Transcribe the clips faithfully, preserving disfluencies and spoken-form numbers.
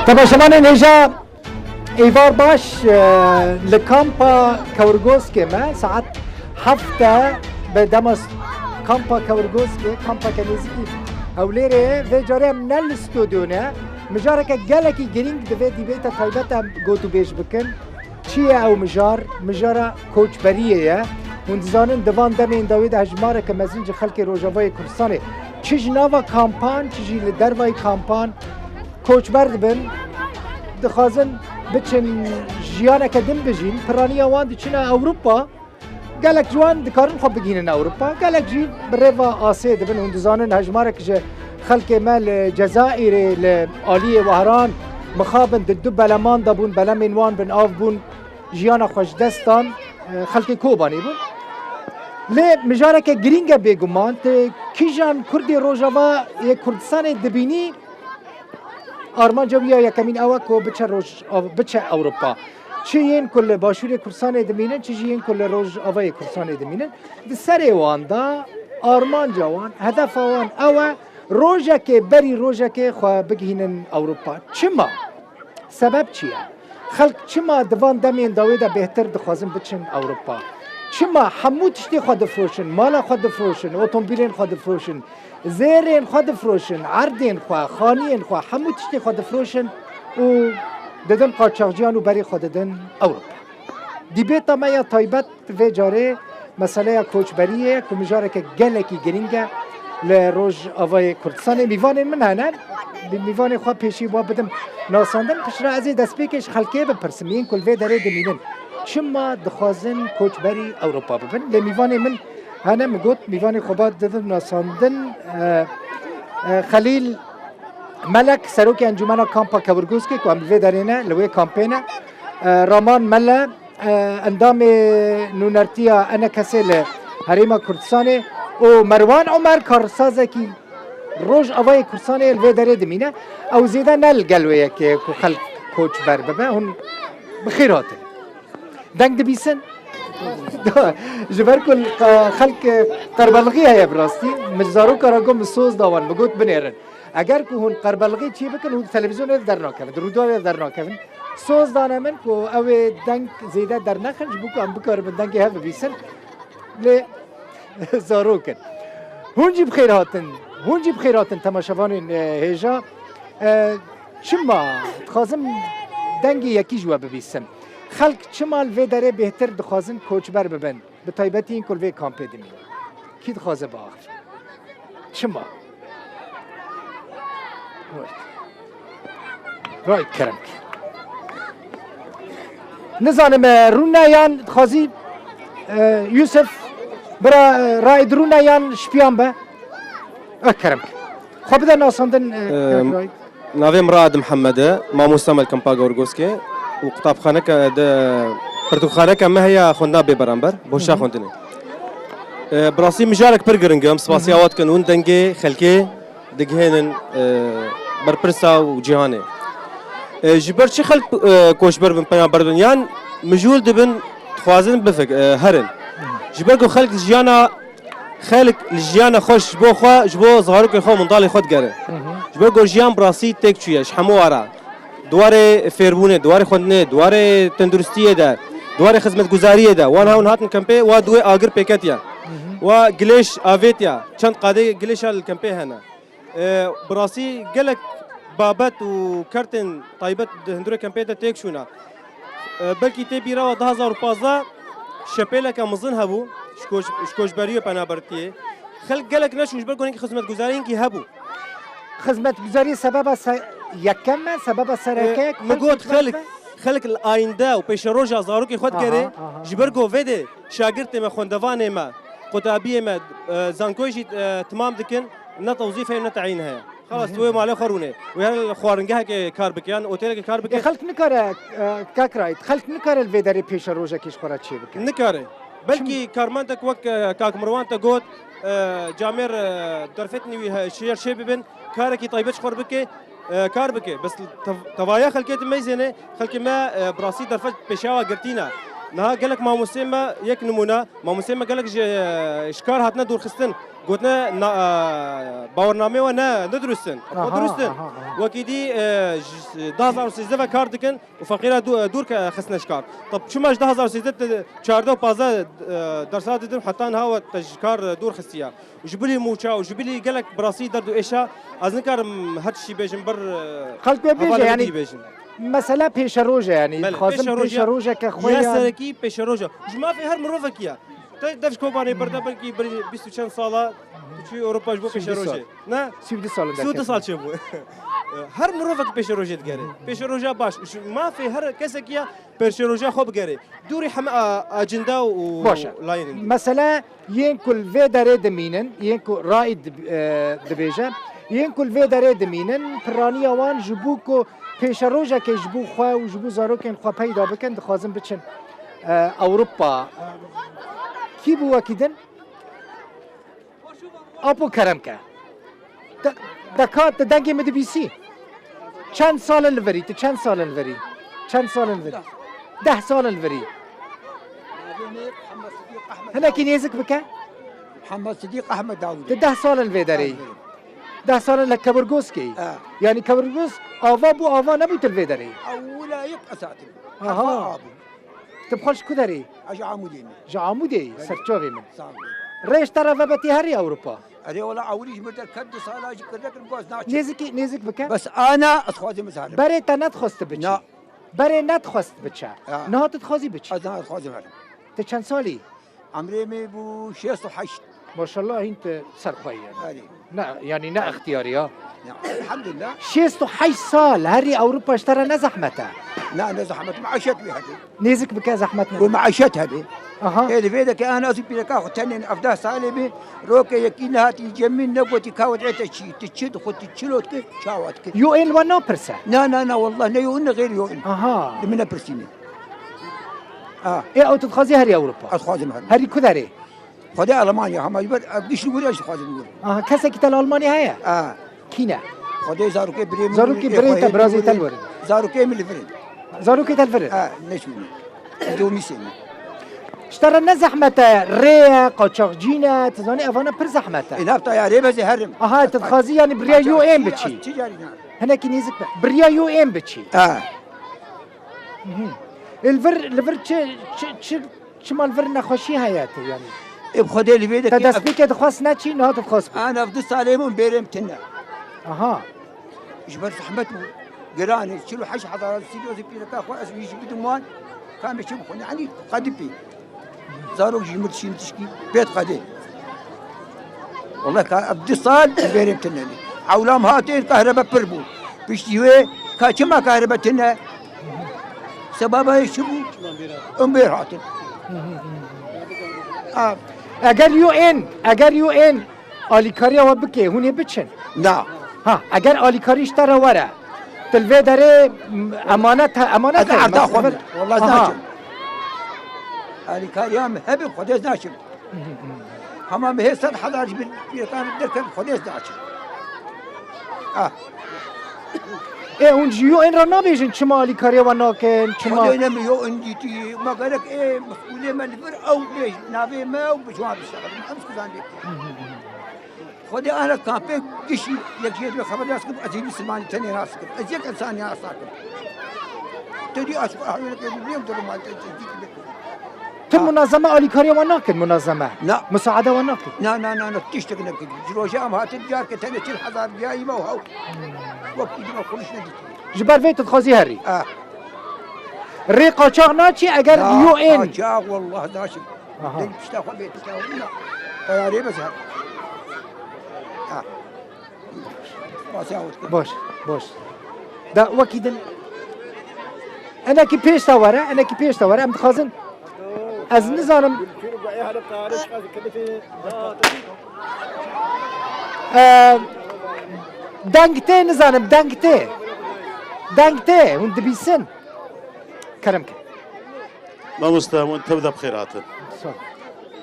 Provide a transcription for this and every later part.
Temaşevanên hêja, êvar baş, e, li kampa Kewirgoskê me, saet heft e bi dema s-, kampa Kewirgoskê, kampeke nêzîkî Hewlêrê ye. Vê carê em ne li stûdyo ne, mijareke gelekî girîng di vê dîbêta taybet em gotûbêj bikin. Çi ye ew mijar? Mijara koçberiyê ye. Hûn dizanin di van demên dawî de hejmareke mezin ji xelkê Rojavayê Kurdistanê çi ji nava kampan, çi jî li dervayî kampan koçber dibin. Dixwazin biçin jiyaneke din bijîn. Piraniya wan diçine Ewropa. Gelek ji wan dikarin xwe bigihînin Ewropa. Gelek jî bi rêva asê dibin. Hûn dizanin hejmarek ji xelkê me li Cezayirê, li aliyê Wehran mixabin, di du beleman de bûn, belemên wan bin av bûn, jiyana xwe ji dest dan, e, xelkê Kobanê bûn. Lê mijareke girîng e bêguman, tu kîjan Kurdê Rojava yê Kurdistanê dibînî, armanca wî ya yekemîn ew e ku biçe Roj-, biçe Ewropa. Çi yên ku li Başûrê Kurdistanê dimînin, çi jî yên ku li Rojavayê Kurdistanê dimînin. Di serê wan de armanca wan, hedefa wan ew e, rojekê berî rojekê xwe bigihînin Ewropa. Çima? Sebeb çi ye? Xelk çima di van demên dawê de bêhtir dixwazin biçin Ewropa? Çima hemû tiştê xwe difroşin, mala xwe difroşin, otomobîlên xwe difroşin, zêrên xwe difroşin, erdên xwe, xaniyên xwe, hemû tiştê xwe difroşin û didin qaçaxciyan û berê xwe didin Ewropa? Dîbêta me ya taybet vê carê meseleya koçberiyê ye ku mijareke gelekî girîng e li Rojavayê Kurdistanê. Mîvanên min hene, bi mîvanê xwe pêşî wa bidim nasandin. Piştre ez ê destpêkê ji xelkê bipirsim, yên ku li vê derê dimînin, çima dixwazin koçberî Ewropa bibin? Lê mîvanê min hene, min got, mîvanê xwe ba didim nasandin. E, e, Xelîl Melek, serokê Encûmena Kampa Kewirgoskê ku em li vê derê ne, li wê kampê ne. E, Raman Mele, e, endamê nûnertiya ENKSê li Herêma Kurdistanê û Merwan Omer, karsazekî Rojavayê Kurdistanê li vê derê dimîne. Ew zêde ne li gel wê yekê ku xelk koçber bibe. Hûn bi xêr hatin. Deng dibîsin? Ji ber ku, e, xelk, e, qerbelixî heye bi rastî. Min ji zaroka re got, min soz da wan, min got binêrin. Eger ku hûn qerbelixî çê bikin, hûn di televîzyonê de dernakevin, di rûdawê de dernakevin. Soz dane min ku ew ê deng zêde dernexin, ji bo ku em bikaribin dengê hev bibîsin. Lê zarok in. Hûn jî bi xêr hatin. Hûn jî bi xêr hatin temaşevanên, e, hêja. E, çima dixwazim dengê yekî ji we bibîsim? Xelk çima li vê derê bêhtir dixwazin koçber bibin? Bi taybetî yên ku li vê kampê dimînin. Kî dixwaze biaxive? Çima? Ray kerem. Nizanim, e, rûne yan dixwazî, e, Yusuf, bira, e, Raid rûne yan şipiyan be? E, kerem. Xwe bide nasandin, e, Em, Raid. Navê min Raid Mihemed e, mamoste me li Kampa Gorgoskê û qutabxaneke de, pirtûkxaneke me heye xwendina bê beramber, boşa Hı hı. xwendinê. E, bi rastî mijarek pir giring e, em spasiya Hı hı. we dikin, hûn dengê xelkê digihênin, e, berpirsa û cîhanê. E, ji ber çi xelk, e, koçber bin, penaber bin? Yan mijûl dibin, dixwazin bifik, e, herin. Ji ber ku xelk jiyana, xelk li jiyana xwe ji bo xwe, ji bo zarokên xwe, mundalê xwe digere. Hı hı. Ji ber ku jiyan bi rastî têk çûye, ji hemû ara. Di warê fêrbûnê, di warê xwendinê, di warê tenduristiyê de, di warê xizmetguzariyê de. Wan hewin hatin kempê, wa di wê agir pêketiye. Hı hı. Wa gilêş avêtiye. Çend qadê gilêşa li kempê hene. E, bi rastî gelek babet û kertên taybet di hundirê kempê de têk çûne. E, belkî tê bîra we du hazar û pazdeh şepêleke mezin hebû, ji koç-, ji koçberiyê û penabertiyê. Xelk gelek neçûn ji ber ku hinekî xizmetguzariyên kî hebû. Xizmetguzarî sebeba se-, yekem e, sebeba sereke E, ye ku min xelk got koçber xelk, be? Xelk li ayînde û pêşeroja zarokê xwe digerê, Aha, aha, ji ber aha. ku vê de şagirtê me, xwendevanê me, qutabiyê me, e, zankoyê jî, e, timam dikin, ne tewzîf heye, ne teyîn heye. Xelas, Hı hı. wê malê xwe rûnê. Wê her li xwaringehekê kar bike, yan otelekê kar bike. E, xelk nikare, e, kak Raîd, xelk nikare li vê derê pêşerojekê ji xwe re çê bike. Nikare. Belkî Çim- karmendek wek, e, kak Mirwan te got, e, camêr, e, derfetên wî he-, şêr çê bibin, karekî taybet ji xwe re bike, e, kar bike. Bes tev-, tevaya xelkê dimeyzêne, xelkê me, e, bi rastî derfet pêşewa girtî ne. Niha gelek mamosteyê me, yek nimûne, mamosteyê me gelek ji, e, ji kar hatine dûrxistin. Gotine na, e, bawernameyê we ne, ne dirust in. Xwe Aha, dirust in. aha, aha. Wekî dî, e, ji, du hezar û sêzdeh ve kar dikin û feqîra dû-, e, dûr ke-, xistine ji kar. Tab çima ji du hezar û sêzdeh te çardeh û pazdeh, e, dersa didin heta niha we te ji kar, e, dûr xistiye. Ji bilî mûça û ji bilî gelek bi rastî derd û êşa ez nikarim her tiştî bêjim bir, e, Xelk wê bêje, hevalê min yanî dî bêjin. Mesele pêşeroj e, yanî Belê, dixwazim pêşeroj e. Pêşerojeke xwe Ya yan serekî pêşeroj e. Ji mafê her mirovekî ye. Te dev ji Kobanê berde belkî bir bîst û çend sala tu çûyî Ewropa ji bo Sî û du pêşerojê. sal. Ne? Sî û du sal Sî û du sal çêbû. Her mirovek pêşerojê digere. Pêşeroja baş. Ji mafê her kesekî ye pêşeroja xwe bigere. Dûrî heme a-, acinde û Baş e. layên in. Mesele yên ku li vê derê dimînin, yên ku Raîd dib-, e, dibêje, yên ku li vê derê dimînin, piraniya wan ji bo ku pêşerojekê ji bo xwe û ji bo zarokên xwe peyda bikin, dixwazin biçin, e, Ewropa. Kî bû wekî din? Apo kerem ke. De, deka, tu dengê min dibîsî? Çend sal in li virî? Tu çend sal in li virî? Çend sal in li virî? Deh sal in li virî. Navê me Muhammed Sidîq Ahmed Hinekî Dawud. Nêzik bike. Muhammed Sidîq Ahmed Dawud. Tu deh sal in vê derê yî. Deh sal in li Kevirgoskê yî. Ha. Yanî Kevirgosk ava bû, ava nebû tu li vê derê yî. Ewla yek esatim. Aha. Hefa abû. Tu bi xwe ji ku derê yî? Ez ji Amûdê me. Ji Amûdê yî, Belê. Serçavê min. Sağ ol. Rê ji te re vebe tê herî Ewropa. Erê wala ewilî ji min derket du sala ji kirdekin goz naçe. Nêzikî, nêzik bike. Bes ana ez xwazim ez herim. Berê te nedixwest tu biçî. Na. Berê nedixwest biçe. Ya. Niha tu dixwazî biçî. Ez niha dixwazim herim. Tu çend salî? Emrê me bû şêst û heşt. Maşallah hîn tu serxweyî yani. Erê. Ne, yani ne extiyarî ya. Ya, elhamdülillah. Şêst û heşt sal herî Ewropa ji te re ne zehmet e. Na, ne zehmet, meşet wî hebe. Nêzik bike zehmet ne. Ku meşet hebe. Aha. Ê, li vê de ke ana zû pîreka xwe tenê ev deh salê bê, roke yekî nehatî cemîn negotî ka wed ete çî, tu çi dixwe, tu çi lo dike, çawa dike. Yo ên we napirse. Na, na, na, wallah, ne yo in, ne xêr yo in. Aha. Li min nepirsîne. Ha. Ê, ew tu dixwazî herî Ewropa? Ez dixwazim herim. Herî ku derê? Xwedê Almanya, hema ji ber ev giş li wir, ez dixwazim li wir. Aha, kesekî te li Almanya heye? Ha. Kî ne? Xwedê zarokê birê min Zarokê li vir, birê te, ê, birazê te li wir. Zarokê min li vir in. Zarokê te li vir in? Ha, neçûne. Domîsê min. Ji te re ne zehmet e, rê ye, qaçaxcî ne, tu zanî evana pir zehmet e. E, nav tayarê bezê herim. Aha, tu dixwazî yani bi riya yo ên biçî. Qaçaxcî, ticarî ne. Hinekî nêzik be. Bi riya yo ên biçî. Ha. Mhm. Li vir, li vir çi, çi, çi, çima li vir nexweşî heye tu, yanî? Ê, bi Xwedê li vê de Te ke destpêkê dixwest neçî, niha tu dixwest bû. Ana ev du salê min bêrê min tune. Aha. Ji ber zehmet bû. Giran e, çil û heşt hezar sîrozê pîreka xwe ez wî jî bidim wan. Kamê çi bixwin, yanî qedipî. Zarok ji min şîn tişkî pêt qedê. Wele ka ev du sal bêrê tune ne. Ewlam hatin, kahrebe pir bû. Piştî wê ka çima kahrebe tune? Sebaba wê çi bû? Em bêr hatin. A, Eger yo ên, eger yo ên alîkariya we bike, hûn ê biçin? Na. Ha, eger alîkarî ji te re were, tu li vê derê, m, emanet he, emanet Ez he, erda xwe mesela. Wala ez Aha. naçim. Alîkariya min hebe, Xwedê ez naçim. Hema min hê sed hezar ji bin pîrekan derket, Xwedê ez naçim. Ah. Ê, hûn ji yo ên re nabêjin çima alîkariya we nakin, çima? Xwedê ne min yo ên dîtî, me gerek ê mesûlê me li vir ew bêj, navê me ew bi ciwan bişexilin. Em kuzan lê. Xwedê ana kampê gişî yek jê divê xeber nas kim, ez ê Misilmanî tenê nas kim. Ez yek însanî nas nakim. Te dî aşk ahwêleke dî nêm durum te dî kim. Tu munazeme alîkariya wan nakin, munazeme? Na. Musaade wan nakin? Na, na, na, na, tiştek nekin. Ji roja em hatin diyar ke tenê çil hezar diyayî me û hew. Wek îdî me xuliş nedîtî. Ji ber vê tu dixwazî herî? Ah. Rê qaçax naçî eger Na, yo ên. Qaçax wallah naçim. Aha. Deng pişta xwe bê pişta xwe bîna. Teyarê bes her. Ha. Spasiya xwe dikim. Baş, baş. Da wekî din. Enekî pêş de were, enekî pêş de were. Em dixwazin. Ez nizanim. Ee, deng tê nizanim, deng tê. Deng tê, hûn dibîsin. Kerem ke. Mamoste, hûn tev de bi xêr hatin. Sağ ol.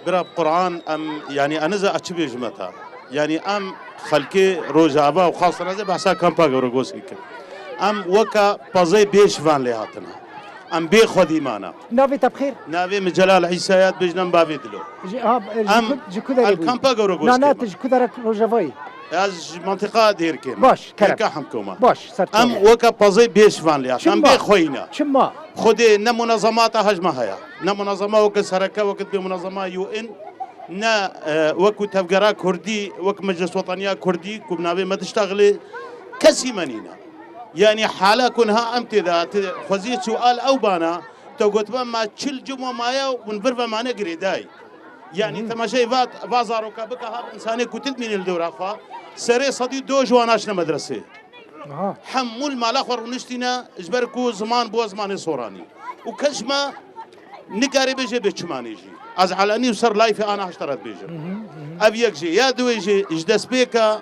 Bira bi Quran em, yanî ez niza ez çi bêjime te. Yanî em xelkê Rojava û xasan ez ê behsa kampa Gewregosê kim. Em weka pazey bêş van lê hatine. Em bê xwedî mana. Navê te bi xêr? Navê min Celal Îsa ye, dibêjin em bavê dilo. Ji, ha, ji Em ku, ji ku derê el bûyî? Kampa Goro Na, na, Goşkê tu me. Ji ku dera Rojavayî? Ez ji mantiqa Dêrkê me. Baş, kerem. Dêrka Hemko me. Baş, ser Em çavan. Weke pazey bêş van liya. Em Çima? Bê xweyî ne. Çima? Xwedê ne munezemata hej me heye. Ne munezema weke sereke, weke bê munezema U N. Ne, e, wekû tevgera Kurdî, wek Meclis Wetaniya Kurdî, ku bi navê me diştexilê, kesî me nîne. Yanî hala ku niha em tê de, te xwezî sual ew bana, te gotibe me çil cim we maye û hûn vir ve mane girêdayî. Yanî Hı hı. Temaşeyê va, va zaroka bike, ha insanê ku tu dimînî li dora xwe, serê sedî do ji wan naçine medresê. Aha. Hemû li mala xwe rûniştîne, ji ber ku ziman bû zimanê soranî. Û kes ji me nikare bêje bê çimanê jî. Ez elenî û ser layfê ana hişta re dibêjim. Hı hı, hı hı. Ev yek jê. Ya duwê jê, ji destpêka,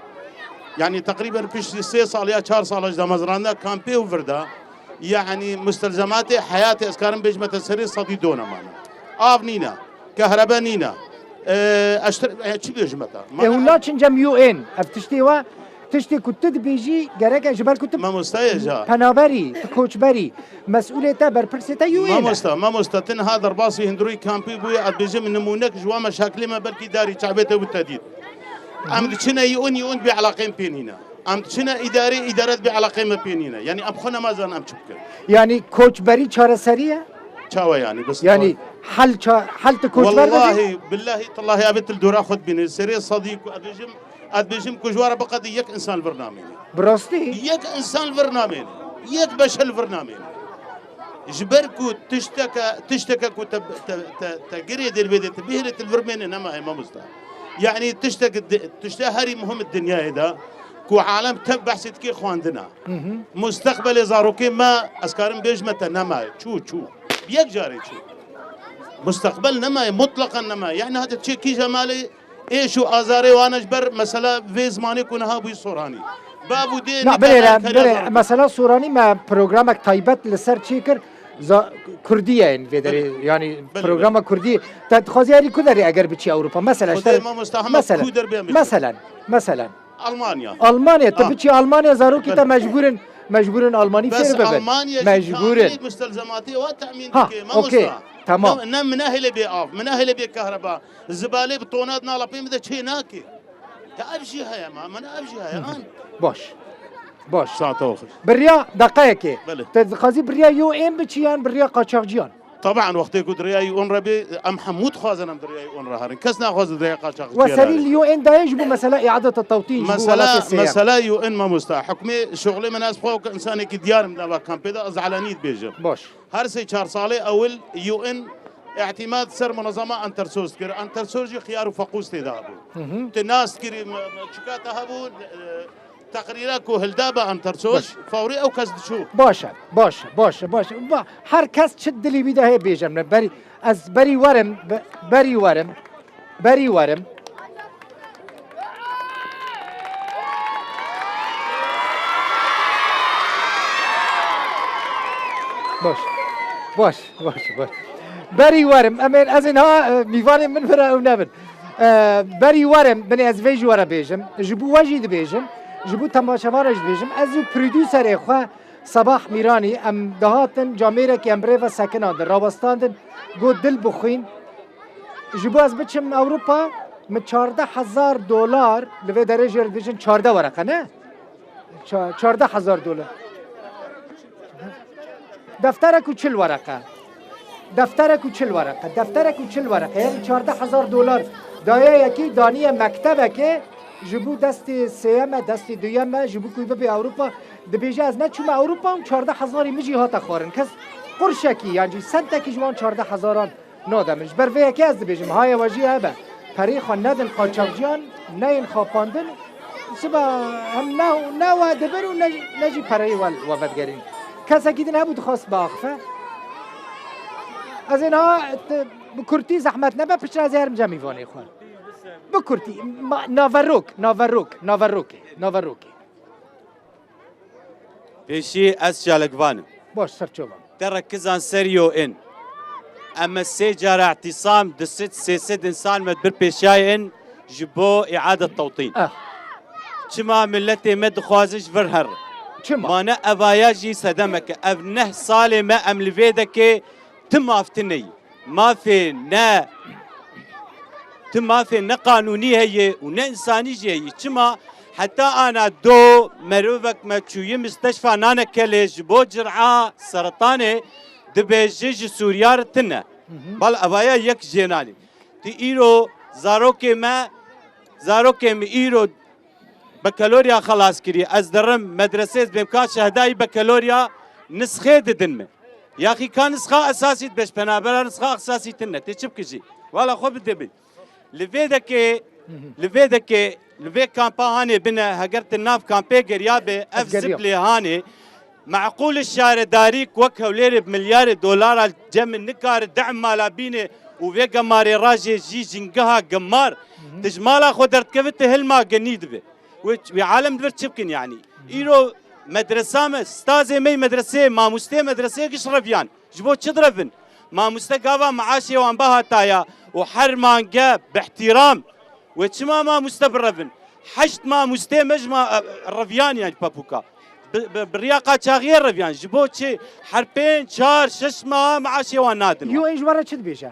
yanî teqrîben piştî sê sal ya çar sala ji damezrandina kampê û vir de, yanî mustelzematê heyatê ez karim bêjime te serê sedî do nemane. Av nîne, kehrebe nîne. Ee, ez te, e, çi bêjime te? Ê, hûn naçin cem U N. Ev tiştê we, tiştê ku tu dibêjî, gerek e ji ber ku tu Mamosta ye ja. Penaberî, tu koçberî. Mesûlê te, berpirsê te U N e. Mamosta, mamosta, tu niha derbasî hundirûyî kampî bûye, ez dibêjim nimûnek ji wan meşaklê me belkî darî çavê te bû te dît. Em diçine U N, U N bê eleqeyên pê nîne. Em diçine îdarê, îdare bê eleqeyên me pê nîne. Yanî em xwe nema zanin em çi bikin. Yanî koçberî çareserî ye? Çawa yanî? Bes Yanî hel ça-, hel tu koçber bibî? Wellahî, billahî, tillahî, evê tu li dora xwe dibînî. Serê sedî ku ez dibêjim, ez dibêjim ku ji we re biqedî yek însan li vir namêne. Bi rastî? Yek însan li vir namêne. Yek beşer li vir namêne. Ji ber ku tişteke, tişteke ku te, te, te, te girê dê li vê dê, te bihêlê, tu li vir mêne, nemaye mamosta. Yanî tiştek di, tişte herî muhim di dinyayê de ku alem tev behsê dike xwendina. Hı hı. Mustaqbelê zarokê me, ez karim bêjime te, nemaye. Çû, çû. Bi yek carê çû. Mustaqbel nemaye, mutleqan nemaye. Yanî hate çê kîja malê êş û azarê wan e ji ber mesela vê zimanê ku niha bûyî soranî. Bav û dê Na, nikare belê, kela belê, zarokê. Mesela soranî me programek taybet li ser çêkir, za-, Kurdî ye vê derê. Belê. Yanî Belê, programa belê. Kurdî. Te dixwazî herî ku derê eger biçî Ewropa? Mesela, Xwedê işte, mamosta hema mesela, ku derê bê em mesela, mesela. Almanya. Almanya, tu Ah. biçî Almanya, zarokî te Belê. mecbûr in, mecbûr in Almanî Bes fêr bibin. Almanya jî Mecbûr in. Tamamê mustelzematê wa temîn Ha, dike, okey, mamosta. tamam. Ne, ne min nahêle bê av, min nahêle bê kahreba. Zibalê bi tonat nala pê min de çê nake. Ya ev jî heye ma, min ev jî heye, an. Baş. Baş. Saete xweş. Biriya, deqeyekê. Belê. Te dixwazî biriya U N biçî yan biriya qaçaxciyan? Taban, wextê ku di rêya U N re bê, em hemû dixwazin em di rêya U N re herin. Kes naxwaze di rêya qaçaxçiyê We re serî herin. Li U N dayê ji bo mesela îadeta tewtîn, ji bo Mesela, welatê sêyem. Mesela U N mamosta. Hukmê şuxlê min ez xwe weke insanekî diyar im nava kampê de, ez elenî dibêjim. Baş. Her sê çar salê ewil U N îtîmad ser munezema Entersos dikir. Entersos jî xiyar û feqûs tê de hebû. Hı hı. Tu nas dikirî, m-, m-, çika te hebû, e, Teqrîra ku hilda be Entersos, Baş. fawrî ew kes diçû. Baş e, baş e, baş e, baş e. Va-, her kes çi dilî wî de heye bêje min. Berî, ez berî werim, be-, berî werim, berî werim. Baş. Baş, baş, baş. Berî werim. Em ên, ez ên ha, e, mîvanên min vira ew nebin. E, berî werim, binê ez vê ji we re bêjim. Ji bo we jî dibêjim. Ji bo temaşevanan jî dibêjim. Ez û prodûserê xwe Sabah Mîranî em dihatin camêrekî em bi rê ve sekinandin, rawestandin, got dil bixwîn. Ji bo ez biçim Ewropa, min çardeh hezar dolar, li vê derê jê re dibêjin çardeh wereqe, ne? Ça-, çardeh hezar dolar. Defterek û çil wereqe. Defterek û çil wereqe. Defterek û çil wereqe. Yanî çardeh hezar dolar daye yekî, daniye mektebekê, ji bo destê sêyem e, destê duyem e, ji bo ku bibe Ewropa. Dibêje, ez neçûme Ewropa û çardeh hezarî min jî hate xwarin. Kes qurşekî, yan jî sentekî ji wan çardeh hezaran nade min. Ji ber vê yekê ez dibêjim, haye we jî hebe. Perê xwe nedin qaçaxciyan, neyên xapandin. Siba em ne, ne we dibir û ne, ne jî pereyê we, we vedigerîn. Kesekî din hebû dixwest biaxife. Ez ê niha te, bi kurtî zehmet nebe, piştre ez ê herim cem mîvanê xwe. Bi kurtî, ma, naverok, naverok, naverokê, naverokê. Pêşî ez çalakvan im. Baş, ser çavan. Te re kizan ser yo in. Em me sê cara îhtîsam, du sed, sê sed însan me bir pêşiya in ji bo îadet tewtîn. Ah. Çima miletê me dixwaze ji vir here. Çima? Mane evaya jî sedemek e. Ev neh salê me em li vê dekê ti maf tine yî. Mafê ne, ti mafê ne qanûnî heye û ne însanî jî heye. Çima? Heta ana do merovek me çûye misteşfa nane kelê ji bo cir'a seretanê dibêje ji Sûriya re tine. Bal evaya yek jênanî. Ti îro zarokê me, zarokê min îro bekaloriya xelas kiriye. Ez derim medresê ez bêm ka şehdayî bekaloriya nisxê didin min. Yaxî ka nisxa esasî dibe ji penabera nisxa esasî tine. Tê çi bikijî? Wala xwe bide bin. Li vê dekê, li vê dekê, li vê kampa hanê bine, heger ti nav kampê geriya be, ev ziplê hanê, meqûl şaredarî ku wek Hewlêrê bi milyarê dolara cem nikare de'm mala bîne û vê gemarê rajê jî jingeha gemar, ti ji mala xwe derdikeve ti hilma genî dibe. Wê, wê alem divir çi bikin yanî? Îro medresa me, stazê me yê medresê, mamostê medresê giş reviyan. Ji bo çi direvin? Mamoste gava meaşê wan bihataya û her mange bi ihtiram. Wê çima mamoste birevin? Heşt mamostê me ji ma, e, reviyan yan ji pepuka. Bi, bi, bi riya qaçaxiyê reviyan. Ji bo çi? Her pênc, çar, şeş meha meaşê wan nadin wan. U N ji we re çi dibêje?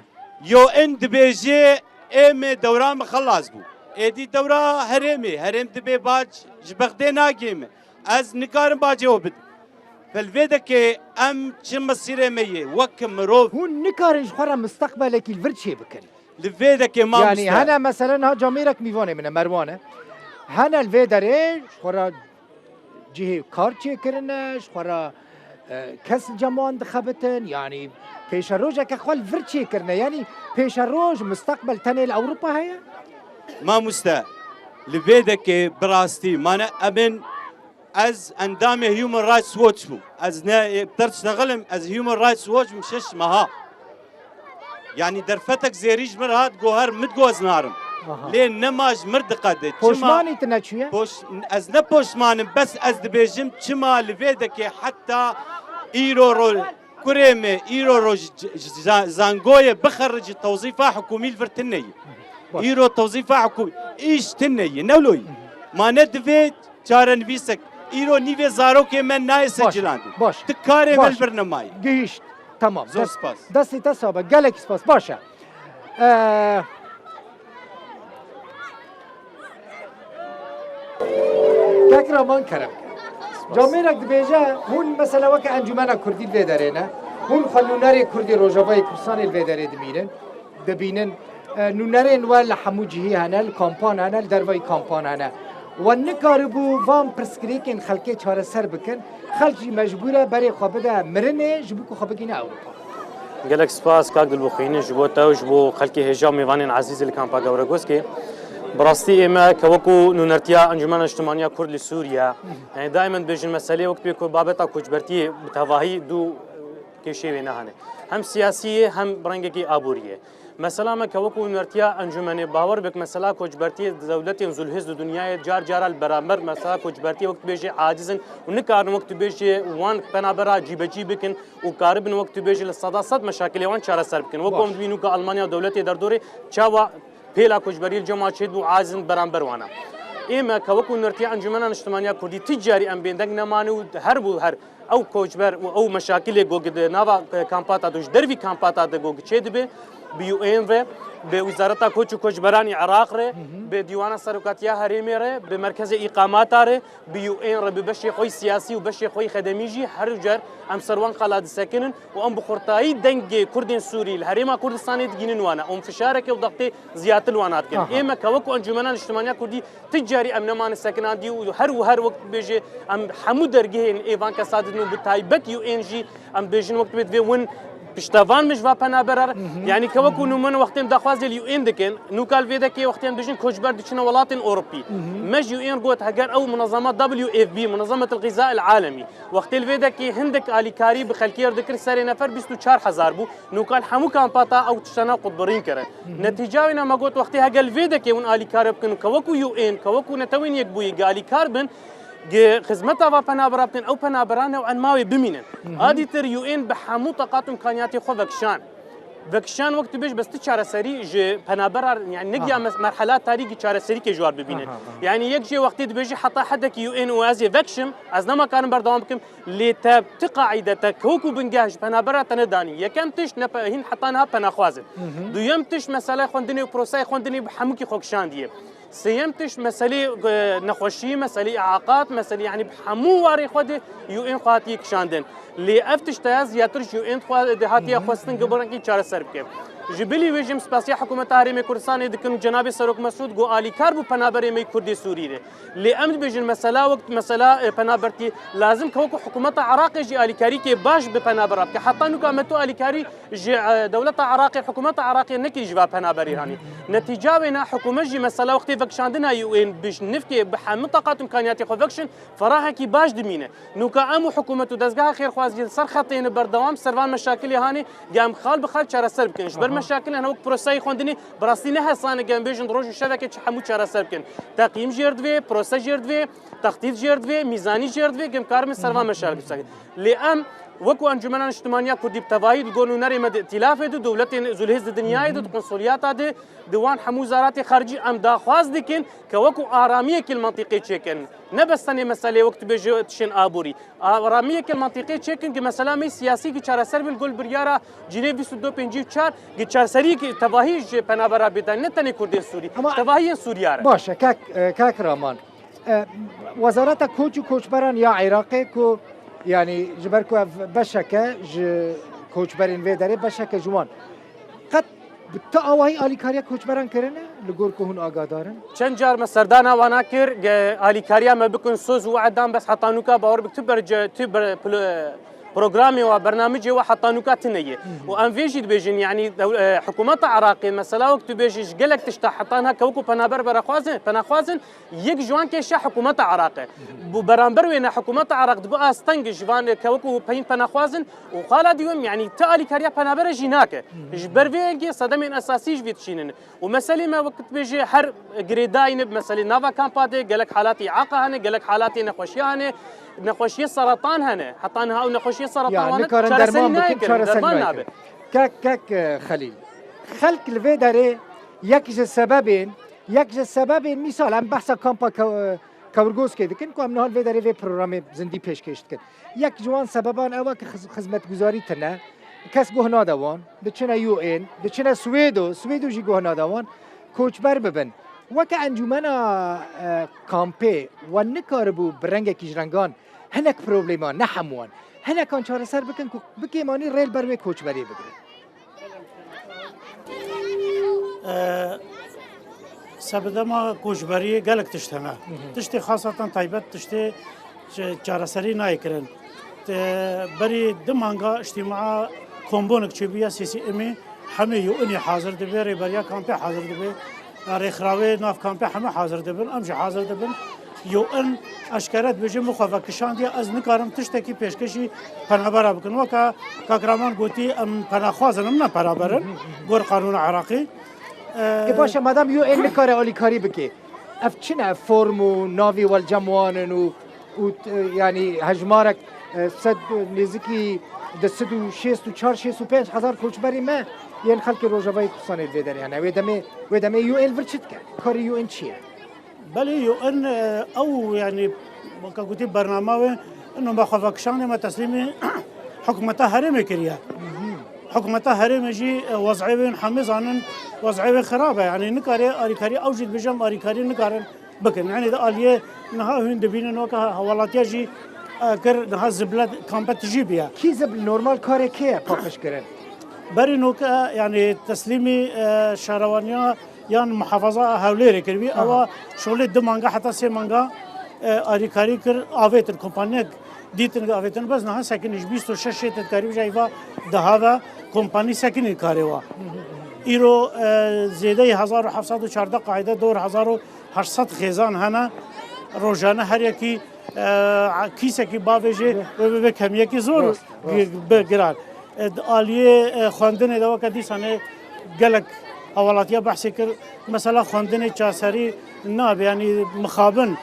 U N dibêje ê me dewra me xelas bû. Êdî dewra herêmê. Herêm dibê bac ji Bexdê nagê me. Ez nikarim bacê we bidim. Fel vê dekê em çi mesîrê me yê wek mirov. Hûn nikarin ji xwe re misteqbelekî li vir çê bikin. Li vê dekê mamoste. Yanî hene mesela niha camêrek mîvanê min e, Merwan e. Hene li vê derê ji xwe re cihê kar çêkirine, ji xwe re, e, kes li cem wan dixebitin. Yanî pêşerojeke xwe li vir çêkirine. Yanî pêşeroj, misteqbel tenê li Ewropa heye? Mamoste, li vê dekê bi rastî mane em ên Ez endamê Human Rights Watch bûm. Ez ne, e, ter diştexilim, ez Human Rights Watch bûm şeş meha. Yanî derfetek zêrî ji min re hat, go her min digo ez narim. Aha. Lê nema ji mir diqede. Çima? Poşmanî tu neçûye? Poş-, ez ne poşman im, bes ez dibêjim çima li vê dekê heta îro ro-, kurê me îro roj c-, c-, za-, zangoyê bixericî tewzîfa hikûmî li vir tune ye. Baş. Îro tewzîfa hikûmî îş tune ye, ne wilo ye. Ma ne divê çarenivîsek. Îro nîvê zarokê me nayê Baş, secilandin. Baş. Ti karê Baş. me li vir nemayê. Gihîşt. Tamam. Zor Dest-, spas. Destê te sabe. Gelek spas. Baş e. Ee, Kek Raman kerem ke. Camêrek dibêje, hûn mesela weke Encûmena Kurdî li vê derê ne. Hûn xwe nûnerê Kurdî Rojavayê Kurdistanê li vê derê dimînin. dibînin. E, nûnerên we li hemû cihî hene, li kampan hene, li dervayî kampan hene. We nikaribû van pirsgirêkên xelkê çareser bikin. Xelk jî mecbûr e berê xwe bide mirinê ji bo ku xwe bigihîne Ewropa. Gelek spas kak Dilbixwîn ji bo te û ji bo xelkê hêja û mêvanên ezîz li kampa Gewregoskê. Bi rastî ê me ke wekû nûnertiya Encûmena Niştimaniya Kurd li Sûriye, yanî daîmen dibêjin meselê wek dibê ku babeta koçbertiyê bi tevahî du kêşeyê wê nehane. Hem siyasî ye, hem bi rengekî aborî ye. Mesela me ke wekû nûnertiya encûmenê, bawer bik mesela koçbertiyê dewletên zulhêz di dinyayê car cara li beramber mesela koçbertiyê wek dibêjê aciz in û nikarin wek dibêjê wan penabera cîbecî bikin û karibin wek dibêjê li seda sed meşakilê wan çareser bikin. Wek Baş. em dibînin ku Almanya û dewletê derdorê çawa pêla koçberiyê li cem wan çêdibû aciz in beramber wana. Ê me ke wekû nûnertiya Encûmena Niştimaniya Kurdî ti carî em bêdeng nemane û her bû her ew koçber û ew meşakilê ku di nava kampata de, ji dervî kampata de ku çêdibe, bi U N re, bi Wizareta Koç û Koçberanî Iraq re, Hı hı. bi Dîwana Serokatiya Herêmê re, bi Merkezê Îqamata re, bi U N re, bi beşê xwe yî siyasî û beşê xwe yî xedemî jî her car em ser wan qala disekinin û em bi xurtayî dengê Kurdên Sûrî li Herêma Kurdistanê digihînin wana. Em fişareke û dextê ziyatir wana dikin. Aha. Ê me ke wekû Encûmena Niştimaniya Kurdî Ti carî em nemane sekinandî û her û her wek dibêje em hemû dergehên ê van kesa didin û bi taybet U N jî em dibêjin wek dibê divê win piştevan min ji va penabera re. Hı hı. Yanî ke wekû nû min wextê em daxwazê li U N dikin, nûka li vê dekê wextê em dibêjin koçber diçine welatên Ewropî. Hı hı. Me ji U N got heger ew munezama W F P, Munezemetul Xiza el Alemî, wextê li vê dekê hindek alîkarî bi xelkê re dikir, serê nefer bîst û çar hezar bû. Nûka li hemû kampata ew tiştana qutbirîn kirin. Hı hı. Netîca wê ne me got wextê heger li vê dekê hûn alîkar bikin û ke wekû U N, ke wekû Netewên Yekbûyî alîkar bin, gi xizmeta va penabera bikin, ew penabera ne û enma wê bimînin. Hı hı. A dîtir U N bi hemû teqat û imkaniyatê xwe vekişan. Vekişan wek tu bêj bes ti çareserî ji penabera, yani negiya Aha. mes-, merhela tarî gi çareserî ke ji war bibîne. Aha, aha. Yani yek jê wextê dibêjî heta hedekî U N û ez ê vekişim, ez nema karim berdewam bikim, lê te ti qaîde te kewk û bingeh ji penabera te nedanî. Yekem tişt ne pe-, hîn heta niha penaxwaz in. Hı hı. Duyem tişt mesele xwendinê û proseyê xwendinê bi hemûkî xwe kişandiye. Sêyem tişt meselê, e, nexweşî, meselê îaqat, meselê, yani bi hemû warê xwe de U N xwe hatiye kişandin. Lê ev tişt ya ziyadtir ji U N xwe de hatiye xwestin ku bi rengî çareser bike. Ji bilî wê jî em spasiya Hikûmeta Herêmê Kurdistanê dikin û Cenabê Serok Mesûd ku alîkar bû penaberê me yê Kurdê Sûrî re. Lê em dibêjin mesela wek mesela, e, penabertî lazim ke wekî Hikûmeta Iraqê jî alîkarîkê baş bi penabera bike. Heta nûka me tu alîkarî ji, e, dewleta Iraqê, hikûmeta Iraqê nekirî ji va penaberî hanî. Netîca wê ne hikûmet jî mesela wextê vekişandina U N bi nifkê bi hemû taqat imkaniyatê xwe vekişin, ferahekî baş dimîne. Nûka em û hikûmet û dezgeha xêrxwazî li ser xetê ne berdewam ser van meşakilê hanê, ge em xal bi xal çareser bikin. Ji ber Aha. meşakilên hene wek proseyê xwendinê bi rastî ne hesan e, ge em bêjin roj û şeveke çi hemû çareser bikin. Teqyîm jêr divê, prose jêr divê, textît jêr divê, mîzanî jêr divê, ge em karimin ser van meşakil bisekin. Lê em wekî Encûmena Niştimaniya Kurdî bi tevahî di gon û nerê me di îtîlafê de, dewletên zulhêz di dinyayê de, di konsoliyata de, di wan hemû wizaratê xaricî em daxwaz dikin ke wekî aramiyekî li mentiqê çêkin. Ne bes tenê meselê wek tu bêjî tişên aborî. Aramiyekî li mentiqê çêkin ki mesela me siyasî ki çareser bin gol biryara Cinêv bîst û du pêncî û çar ki çareserî ki tevahî ji penabera bêdayî ne tenê Kurdên Sûrî. Ama Tevahiyên Sûriya re. Baş e, kak, e, kak Raman. E, Wezareta Koç û Koçberan ya Iraqê ku, yani, ji ber ku ev beşeke ji koçberên vê derê, beşeke ji wan. Qet bi ti awahî alîkariya koçberan kirine, li gor ku hûn agadar in? Çend car me serdana wana kir, ge alîkariya me bikin, soz û we'dan, bes heta nûka bawer bik tu berce, tu ber-, pl-, programê wa, bernamicê wa heta nûka tune ye. Hı hı. Û em vê jî dibêjin, yani, dew-, e, hikûmeta Iraqê, mesela wek tu bêjî, ji gelek tişta heta niha kewk û penaber beraxwazin, penaxwazin, Yek ji wan kêşa hikûmeta Iraqê. Bi beramber wê ne hikûmeta Iraq dibe asteng ji van kewk û peyîn penaxwazin û xala dîwim, yanî ti alîkariya penabere jî nake. Ji ber vê yekê sedemên esasî ji vê dişînin. Û meselê me wekî dibêje her girêdayî ne bi meselê nava kampa de, gelek halatê îaqa hene, gelek halatê nexweşiya hene, nexweşiyê seratan hene. Heta niha ew nexweşiyê seratan Ya, wan nikarin çareserî derman bikin, nayê kirin, çareserî derman nayê nabe. kirin. Kek, kek, e, Xelîl. Xelk li vê derê yek ji sebebên Yek ji sebebên mîsal em behsa kampa Ke-, Kewrgoskê dikin ku em niha li vê derê vê programê zindî pêşkêş dikin. Yek ji wan sebeban ew e ku xiz-, xizmetguzarî tune, kes guh nade wan, diçine U N, diçine Swêdo, Swêdo jî guh nade wan, koçber bibin. Weke encûmena, e, kampê we nikaribû bi rengekî ji rengan hinek problema, ne hemû wan, hinekan çareser bikin ku bikêm anî rê li ber wê koçberê bigirin. E, sebedema koçberiyê gelek tişt hene. Hı hı. Tiştê xasatan taybet tiştê ç-, çareserî nayê kirin. Te berî du manga îctîmaa kombonek çêbûye C C M'ê, hemê U N'ê hazir dibe, rêberiya kampê hazir dibe, rêxirawê nav kampê hemû hazir dibin, em jî hazir dibin. U N eşkere dibêje min xwe vekişandiye, ez nikarim tiştekî pêşkêşî penabera bikin. Weke kak Raman gotî, em penaxwaz in, em ne penaber in, gor qanûna Iraqî. Ê, baş e, madem U N nikare alîkarî bike, ev çi ne? Ev form û navî welcem wan in û, û, e, yanî hejmarek, e, sed, nêzikî di sed û şêst û çar, şêst û pênc hezar koçberî me yên xelkê Rojavayê Kurdistanê li vê derê hene. Wê demê, wê demê U N vir çi dike? Karê U N çi ye? Belê, U N, e, ew, yanî, weke gotî, bernama wê, ino me xwe vekişanê me teslîmî hikûmeta herêmê kiriye. Hikûmeta herêmê jî, e, wez'ê wê hemê zanin, wez'ê wê xirab e. Yanî, nikare alîkarî, ew jî dibêje em alîkarî nikarin bikin. Yanî, di aliyê niha hûn dibînin weke hewalatiya jî, e, kir, niha zible kampe tijî bûye. Kî zib-, normal karê kê ye paqij kirin? Berî noke, yanî, teslîmî, e, şarewaniya yan muhafaza Hewlêrê kiribî, Aha. ewa şolê du manga heta sê manga, e, alîkarî kir, avêtin, kompaniyek dîtin avêtin, bes niha sekinî ji bîst û şeş şêtin karî bije, îva daha ve kompanî sekinî karê wa. Îro, e, zêdeyî hezar û heft sed û çardeh qaîde dor hezar û heşt sed xêzan hene, rojane her yekî, e, kîsekî bavêjê Rast. wê bibe kemiyekî zor Rast, rast. gi-, bi giran. E, di aliyê, e, xwendinê de weke dîsanê gelek hewalatiya behsê kir. Mesela xwendinê çaserî nabe, yanî mixabin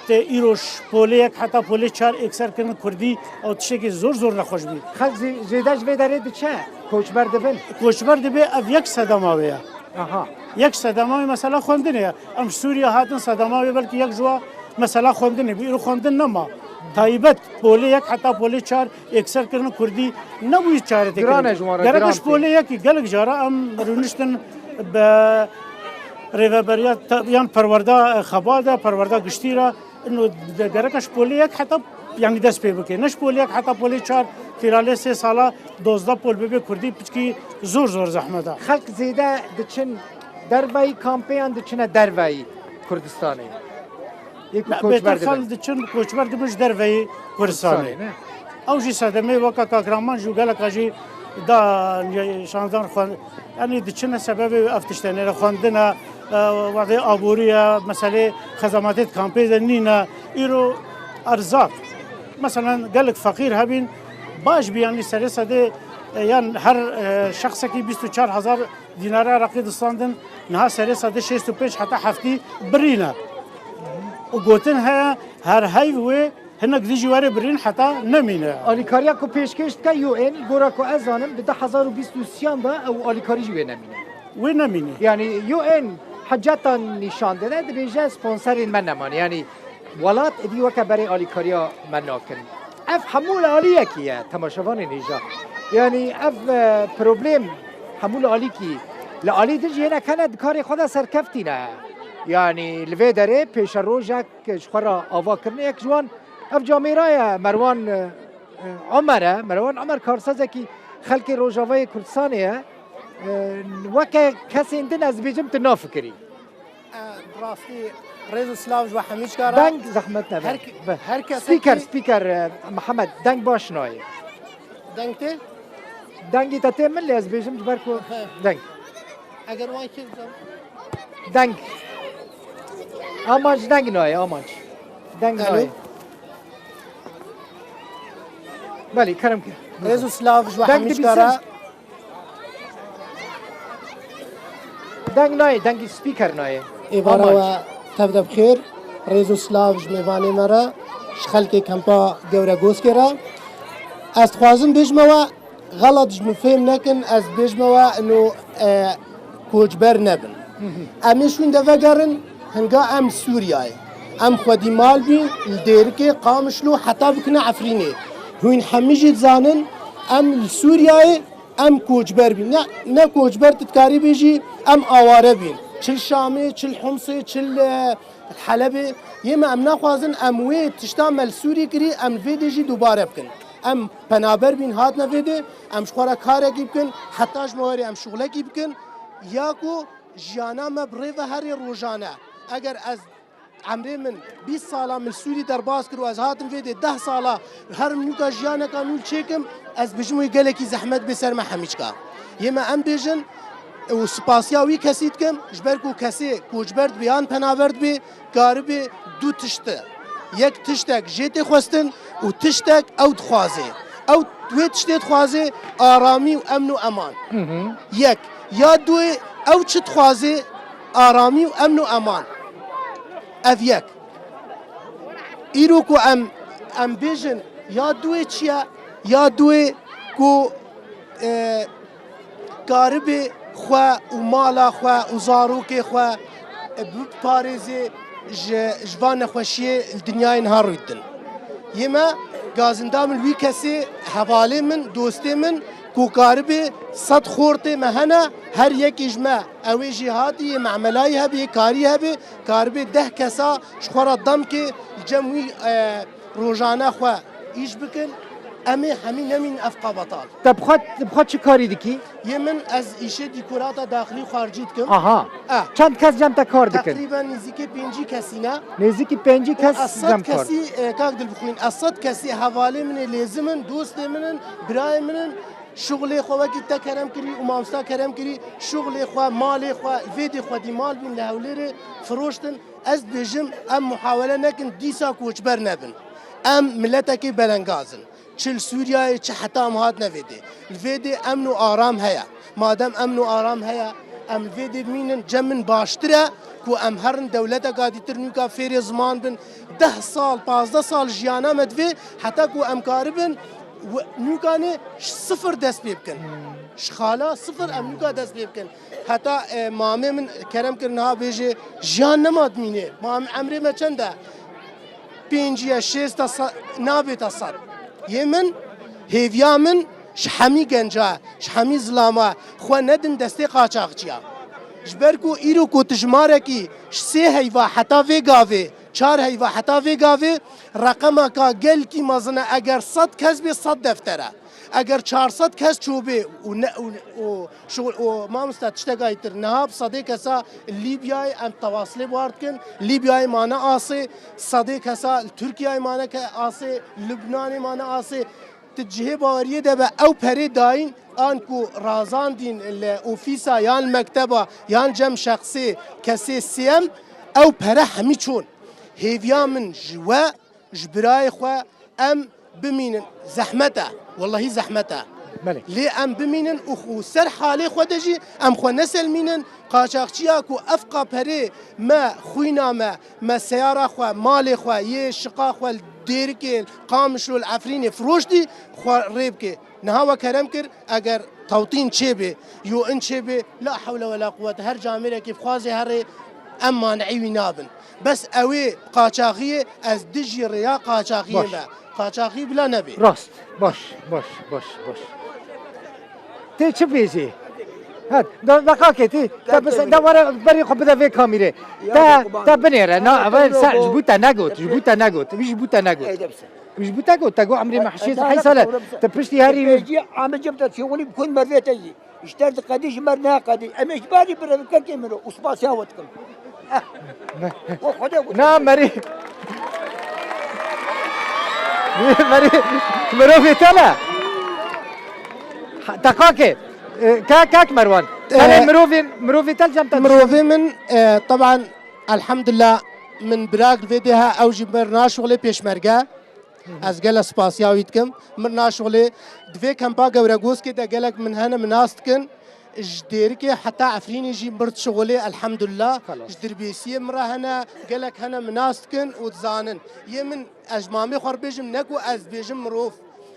tê îro ji polê yek heta polê çar êkser kirin kurdî, ew tiştekî zor zor nexweş bî. Xelk zê-, zêde ji vê derê diçe. Koçber dibin? Koçber dibe, ev yek sedema wê ye. Aha. Yek sedema wê mesela xwendinê ye. Em ji Sûriye hatin, sedema wê belkî yek ji wa mesela xwendinê bû. Îro xwendin nema. Taybet polê yek heta polê çar êkser kirin kurdî nebûyî çare tê kirin. Giran e ji wan re, giran tê. Gerek ji polê yekî gelek cara em rûniştin bi rêveberiya te-, yan perwerda, e, xebat e, perwerda giştî re. Ino de-, gerek e ji polê yek heta, yanî dest pê bike. Ne ji polê yek heta polê çar, fîralê sê sala dozdeh pol bibe kurdî piçkî zor zor zehmet e. Xelk zêde diçin derveyî kampê yan diçine derveyî Kurdistanê? Yê ku Ne, koçber bêtir dibin. Xelk diçin, koçber dibin ji derveyî Kurdistanê. Kurdistanê, ne? Ew jî sedemê weke Kak Raman jî û geleka jî da şandan xwe, yanî diçine sebebê ev tiştê nêre xwendine, e, wextê aborî ye, meselê xezamatê di kampê de nîne. Îro erzaq. Meselen gelek feqîr hebîn, baş bî, yanî serê sedê, e, yan her, e, şexsekî bîst û çar hezar dînarê Iraqî distandin, niha serê sedê şêst û pênc heta heftî birîne. Û gotin heye, her heyv wê hinek dijî were birîn heta nemîne. Alîkariya ku pêşkêş dike U N, gora ku ez zanim, di du hezar û bîst û sêyan de ew alîkarî jî wê nemîne. Wê nemîne. Yanî U N hiceta nîşan dide, dibêje sponserên me neman. Yanî welat êdî weke berê alîkariya me nakin. Ev hemû li alî yekî ye, temaşevanên hêja. Yanî ev, e, problem hemû li alîkî, li alî din jî hinek hene di karê xwe de serkeftî ne. Yanî li vê derê pêşerojek ji xwe re ava kirine, yek ji wan ev camêra ye, Merwan, e, e, Omer e. Merwan Omer karsazekî xelkê Rojavayê Kurdistanê ye. E, weke kesên din ez dibêjim tu nafikirî. E, bi rastî rêz û silav ji we hemî çika re. Deng zehmet nebe. Her ke-, Be. her kesekî Speaker, speaker, e, Mihemed, deng baş nayê. Deng tê? Dengê te tê min lê ez bêjim ji ber ku He. deng. Eger wan kir Deng. Amanc deng nayê, amanc. Deng Alo. nayê. Belê, kerem ke. Rêz û silav ji we Deng hemî çika re. dibîsin? Deng nayê, dengî speaker nayê. Êvara Aman. we tev de bi xêr. Rêz û silav ji mêvanê me re, ji xelkê kempa Gewre Goskê re. Ez dixwazim bêjime we, xelat ji min fêm nekin, ez bêjime we ino, e, koçber nebin. Em ê şûn de vegerin, hinga em Sûriyayê. Em xwedî mal bîn, li Dêrikê, Qamişlo, heta bikine Efrînê. Hûn hemî jî dizanin, em li Sûriyayê Em koçber bîn. Ne, ne koçber, tu dikarî bêjî em aware bîn. Çi li Şamê, çi li Homsê, çi li, e, Helebê. Yê me em naxwazin em wê tişta me li Sûrî kirî, em li vê dê jî dubare bikin. Em penaber bîn, hatine vê dê, em ji xwe re karekî bikin, heta ji me werê em şuxlekî bikin, ya ku jiyana me bi rê ve herê rojane. Eger ez Emrê min bîst sala min Sûrî derbas kir û ez hatim vê dê deh sala herim nûka jiyaneka nû çêkim, ez bijim wê gelekî zehmet bê ser me hemîçka. Yê me em bêjin û spasiya wî kesî dikim, ji ber ku kesê koçber dibê yan penaber dibê, karibê du tişt e. Yek tiştek jê tê xwestin û tiştek ew dixwazê. Ew wê tiştê dixwazê aramî û emn û eman. Yek. Ya duê ew çi dixwazê aramî û emn û eman. Ev yek. Îro ku em, em bêjin ya duê çi ye? Ya duê ku, e, karibê xwe û mala xwe û zarokê xwe biparêzê ji, ji van nexweşiyê li dinyayê niha rûdidin. Yê me gazinda min wî kesê hevalê min, dostê min ku karibê sed xortê me hene, her yekî ji me, ew ê jêhatî yê memelayî hebe, yê karî hebe, karibê deh kesa ji xwe re dem ke li cem wî, e, rojane xwe îş bikin, em ê hemî nemînin ev qabetal. Te bi xwe, bi xwe çi karî dikî? Yê min, ez îşê dîkorata daxilî xaricî dikim. Aha. Eh. Çend kes cem te kar dikin? Teqrîben nêzîkî pêncî kesî ne. Nêzîkî pêncî kes cem kar dikin. Ez sed kesî, e, kak Dilbixwîn, ez sed kesî hevalê min ê, lêzim in, dostê min in, birayê min in. Şuxulê xwe wekî te kerem kirî û mamosta kerem kirî, şuxulê xwe, malê xwe, vê dê xwedî mal bûn li Hewlêrê firoştin. Ez dibêjim, em muhawele nekin dîsa koçber nebin. Em miletekê belengaz in. Çi li Sûriyeyê, çi heta em hatine vê dê. Li vê dê emn û aram heye. Madem emn û aram heye, em li vê dê bimînin, cem min baştir e ku em herin dewleteka dîtir nûka fêrê ziman bin. Deh sal, pazdeh sal jiyana me divê heta ku em karibin û nûkanê ji sifir dest pê bikin. Ji xala sifir em nûka dest pê bikin. Heta, e, mamê min kerem kir niha bêjê, jiyan nema dimîne. Mam, emrê me çend e? Pêncî ye, şêst e, se-, nabête sed. Yê min, hêviya min ji hemî genca, ji hemî zilama, xwe nedin destê qaçaxçiya. Ji ber ku îro ku tu jimarekî ji sê heyva heta vê gavê, çar heyva heta vê gavê, reqemaka gelkî mezin e, eger sed kes bê, sed defter e. Eger çar sed kes çûbê û ne, û, û şixul, û mamoste tiştek ayîtir. Niha bi sedê kesa li Lîbyayê em tewasilê bi war dikin. Lîbyayê mane asê, sedê kesa li Tirkiyeyê mane ke asê, Lubnanê mane asê. Tu cihê baweriyê de be ew perê dayîn an ku razandîn li ofîsa yan li mekteba yan cem şexsê kesê sêyem ew pere hemî çûn. Hêviya min ji we ji birayê xwe em bimînin. Zehmet e. Wellahî zehmet e. Belê. Lê em bimînin û, û ser halê xwe de jî em xwe neselmînin. Qaçaxçiya ku ev qaperê me, xwîna me, me seyara xwe, malê xwe, yê şiqa xwe li Dêrikê, li Qamişlo, li Efrînê firoştî, xwe rê bike. Niha we kerem kir, eger tewtîn çêbê, yo in çêbê, la hewle we la quwwete, her camêrekî bixwazê herê, em maneî wî nabin. Bes ew ê qaçaxiyê, ez dijî rêya qaçaxiyê Baş. me. Qaçaxî bila nebê. Rast. Baş, baş, baş, baş. Tê çi bêjê? Ha, da, da kakê tê, da, da, da were berê xwe bide vê kamîrê. Ya, Te, Kurban. Te binêre, na, Ya, ev ser, ji bo te negot, ji bo te negot, wî ji bo te negot. Ey, de bise. Wî ji bo te got, te got emrê me hişê heysa le. Te piştî herî Ey, ey, Amê cem te çêwilî bi kun mervê te yî. Ji te diqedî ji me neqedî. Em ê ji barî birevkekê min o. Û spasiya we dikim. Eh. O Xwedê got. Na merî. Merî. Mirovê te ne. Ha, teqakê. E, kak, kak Merwan. Tenê E, mirovên, mirovê te li cem te mirovê min, e, teban, elhamdulillah, min birak li vê dê ha, ew jî mir naşuxulê pêşmerge. Ez gelek spasiya wî dikim. Mir naşuxulê di vê kempa Gewregoskê de gelek min hene min nas dikin. Ji Dêrikê heta Efrînê jî mir dişuxulê, elhamdulillah. Xelas. Ji Dirbêsiyê min re hene, gelek hene min nas dikin û dizanin. Yê min, ez ji mamê xwe re bêjim, ne ku ez dibêjim mirov.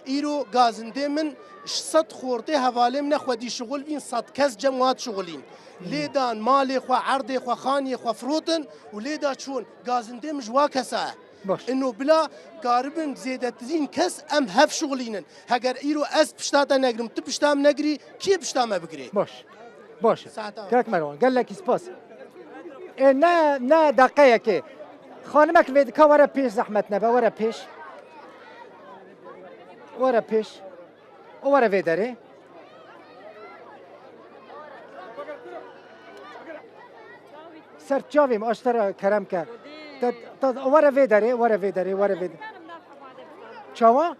Îro gazindê min ji sed xortê hevalê min e xwedî şuxul bîn, sed kes cem wa dişuxulîn. Lê dan malê xwe, erdê xwe, xaniyê xwe firotin û lê da çûn. Gazindê min ji wa kesa ye. Baş. Ino bila karibin zêdetirîn kes em hev şixulînin. Heger îro ez pişta te negrim, tu pişta min negirî, kê pişta me bigirê? Baş. Baş. Saeta. Kek Merwan, gelekî spas. E, ne, ne deqeyekê. Xanimek vê dika were pêş, zehmet nebe, were pêş. Were pêş. O were vê derê. Ser çavê min, aştera kerem ke. Te, te, were vê derê, were vê derê, were vê derê. Çawa?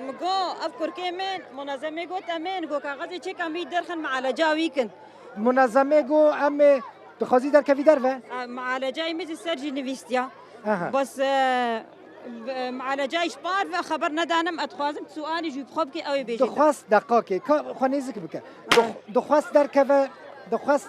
Mi got, ev kurkê min, munezemê got, em ê go kaxezê çêka min derxin, mialeca wî kin. Munezemê got, em ê dixwazî derkevî derve? E, mialecayê min jî ser jî nivîstiya. Aha. Bes, e, Bi, mialecayî ji par ve xeber nedanim, ez dixwazim sualî jî bi xwe bike, ew ê bêjin. Dixwest deqakê, ka xwe nêzik bike. Dix-, dixwest derkeve, dixwest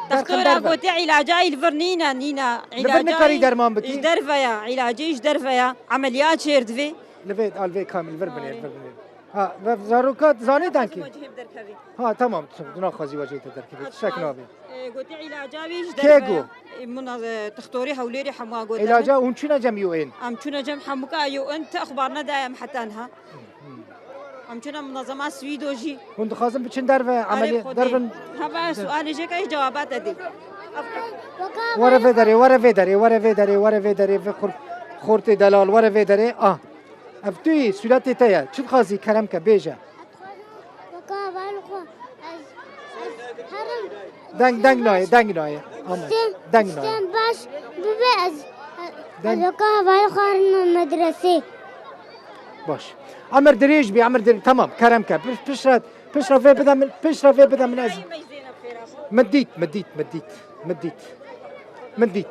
Textora derkeve. Gotiye îlacayî li vir nîne, nîne. Li vir nikarî derman bikî? Ji derve ya, îlacê ji derve ya. Emeliyat çêr divê. Li vê, al vê kamî, li vir binêr, li vir binêr. Ha, ve zaroka zanê denkî? Cihê derkevî. Ha, tamam, tu, tu naxwazî wecê te derkevî, tiştek nabê. E, gotî îlaca wî ji Kê derve got? E, muna, e, textorî Hewlêrî hemû a got. Îlaca hûn çûne cem U N? Em çûne cem hemûka U N, te exbar nedaye em heta niha. Em çûne munezema Swîdo jî. Hûn dixwazin biçin derve, Arê ameliyat Xwedê. Dervin. Hava sualê jê ke cewaba te dê. Were vê derê, were vê derê, were vê derê, were vê derê, vê xurt-, xortê delal, were vê derê. Ah. Ev tu yî, sûretê te ye. Çi dixwazî, kerem ke, bêje. Weka hevalê xwe, ez, ez herim. Deng, deng nayê, deng nayê. Ama deng nayê. Stên baş bibe ez, ez Deng. Weka hevalê xwe herim medresê. Baş. Emir dirêj bî, emir dirêj. Tamam, kerem ke. Piş-, piştre, piştre vê bide min, piştre vê bide min ez. Min dît, min dît, min dît, min dît. Min dît.